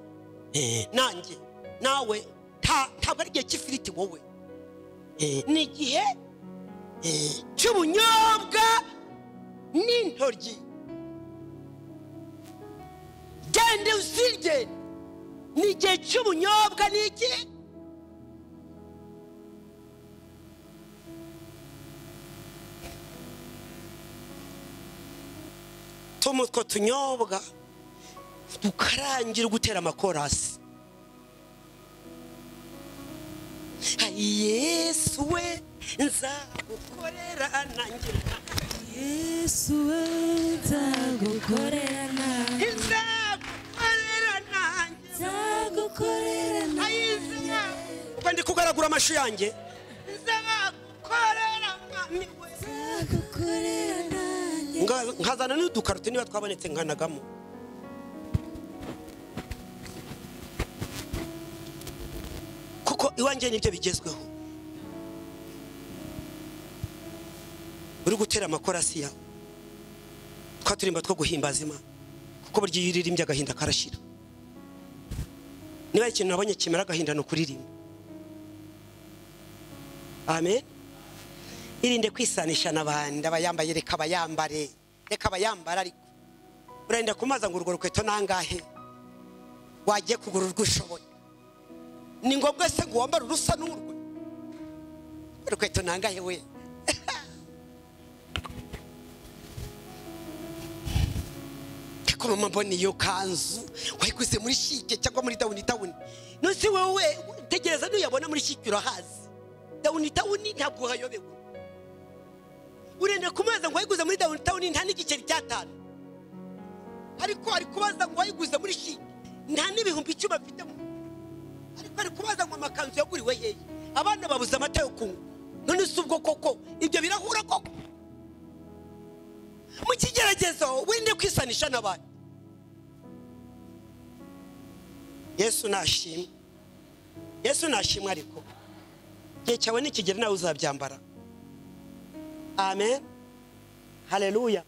nanjye nawe, ntabwo ari igihe cy'ifiriti wowe, ni igihe cy'ubunyobwa n'intoryi. Gende uzirye, ni igihe cy'ubunyobwa n'iki? Tumutwo tunyobwa tukarangira gutera amakorasi. Yesu we nzagukorera nanjye, Yesu we nzagukorera nanjye, nzagukorera nanjye, nzagukorera nanjye. Ubwo ndi kugaragura amashu yanjye, nzagukorera mwami we, nzagukorera nanjye. Nkazana n'udukaroti niba twabonetse nkanagamo. Kuko iwanjye nibyo bigezweho. Uri gutera amakorasi yawe, twaturimba two guhimbaza Imana, kuko burya iyo uririmbye agahinda karashira. Niba ikintu nabonye kimara agahinda ni ukuririmba. Amen. Irinde kwisanisha n'abandi, abayambaye reka bayambare, reka bayambare. Ariko urenda kumaza ngo urwo rukweto nangahe, wagiye kugura urwo ushoboye. Ni ngombwa se ngo wambare urusa n'urwe? Urukweto nangahe we? Ko mama mbona iyo kanzu wayiguze muri shike cyangwa muri down town. None wowe tegereza nuyabona muri shike urahazi. Down town ntabwo hayobewe. Urenda kumaza ngo wayiguze muri down town nta n'igiceri cy'atanu, ariko ari kubaza ngo wayiguze muri shike nta n'ibihumbi 10 afitemo, ariko ari kubaza ngo amakanzu yaguriwe hehe, abana babuze amata yo kunywa. None si ubwo koko ibyo birahura koko? Mu kigeragezo wirinde kwisanisha n'abandi. Yesu nashimwe, Yesu nashimwe. Ariko igihe cyawe nikigera nawe uzabyambara. Amen, haleluya.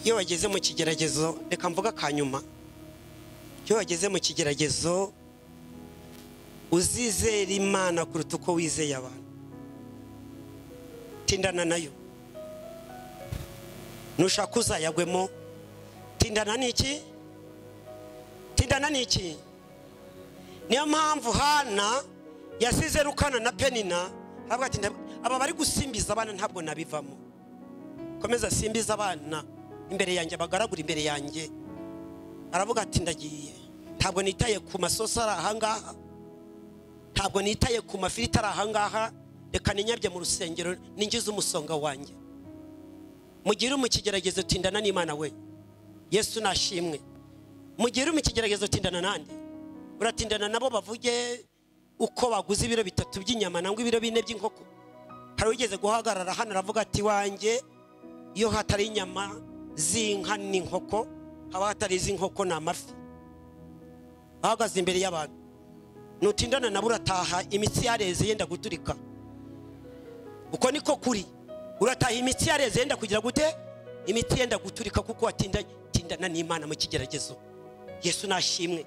Iyo wageze mu kigeragezo, reka mvuga kanyuma. Iyo wageze mu kigeragezo uzizera Imana kuruta uko wizeye abantu. Tindana nayo, nushaka uzayagwemo. Tindana n'iki? Tindana n'iki? Niyo mpamvu Hana yasize Rukana na Penina, aravuga ati aba bari gusimbiza abana ntabwo nabivamo. Komeza simbiza abana imbere yanjye, bagaragura imbere yanjye. Aravuga ati ndagiye, ntabwo nitaye ku masosi ari ahangaha, ntabwo nitaye ku mafiriti ari ahangaha, reka ninyabye mu rusengero ninjize umusonga wanjye. Mugire mu kigeragezo tindana n'Imana we. Yesu nashimwe. Mugire mu kigeragezo tindana nande? Uratindana nabo bavuge uko baguze ibiro 3 by'inyama nangwa ibiro 4 by'inkoko. Hari ugeze guhagarara hano aravuga ati wanjye iyo hatari inyama z'inka n'inkoko, haba hatari iz'inkoko n'amafi. Ahagaze imbere y'abantu. Nutindana nabo urataha imitsi yareze yenda guturika. Uko niko kuri. Urataha imitsi yareze yenda kugira gute? Imitsi yenda guturika kuko watindana n'Imana mu kigeragezo. Yesu nashimwe.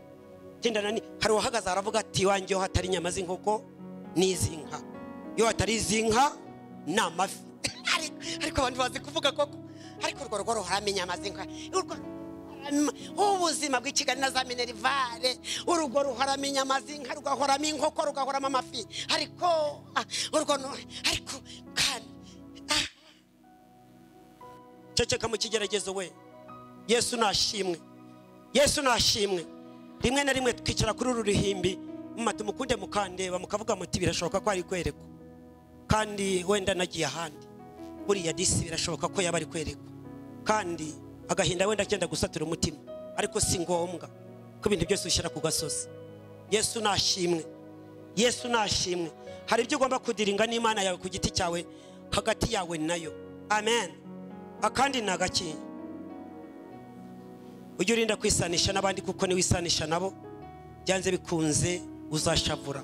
Tindana ni hari uhagaze aravuga ati wanjye yo hatari inyama z'inkoko n'izinka, yo hatari izinka n'amafi. Ariko abantu bazi kuvuga koko, ariko urwo rugo ruhoramo inyama z'inka, ubuzima bw'i Kigali na za minerivare, urugo ruhoramo inyama z'inka, rugahoramo inkoko, rugahoramo amafi, ariko urwo ariko kandi ceceka mu kigeragezo we. Yesu nashimwe, Yesu nashimwe. Rimwe na rimwe twicara kuri uru ruhimbi mumati mukunde mukandeba mukavuga muti birashoboka ko ari kwerekwa, kandi wenda nagiye ahandi, buriya disi birashoboka ko yaba ari kwerekwa, kandi agahinda wenda cyenda gusatura umutima, ariko si ngombwa ko ibintu byose ushyira ku gasozi. Yesu nashimwe, Yesu nashimwe. Hari ibyo ugomba kudiringa n'Imana yawe ku giti cyawe, hagati yawe nayo. Amen. Akandi ni agaki, ujye urinda kwisanisha n'abandi, kuko niwisanisha nabo byanze bikunze uzashavura.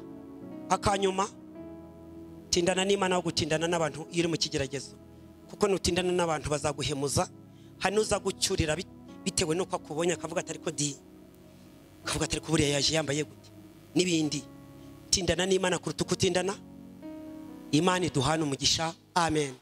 Akanyuma, tindana n'Imana aho gutindana n'abantu iyo uri mu kigeragezo, kuko nutindana n'abantu bazaguhemuza. Hari n'uzagucyurira bitewe n'uko akubonye akavuga ati ariko di, akavuga ati ariko buriya yaje yambaye gute n'ibindi. Tindana n'Imana kuruta uko utindana. Imana iduhana umugisha. Amen.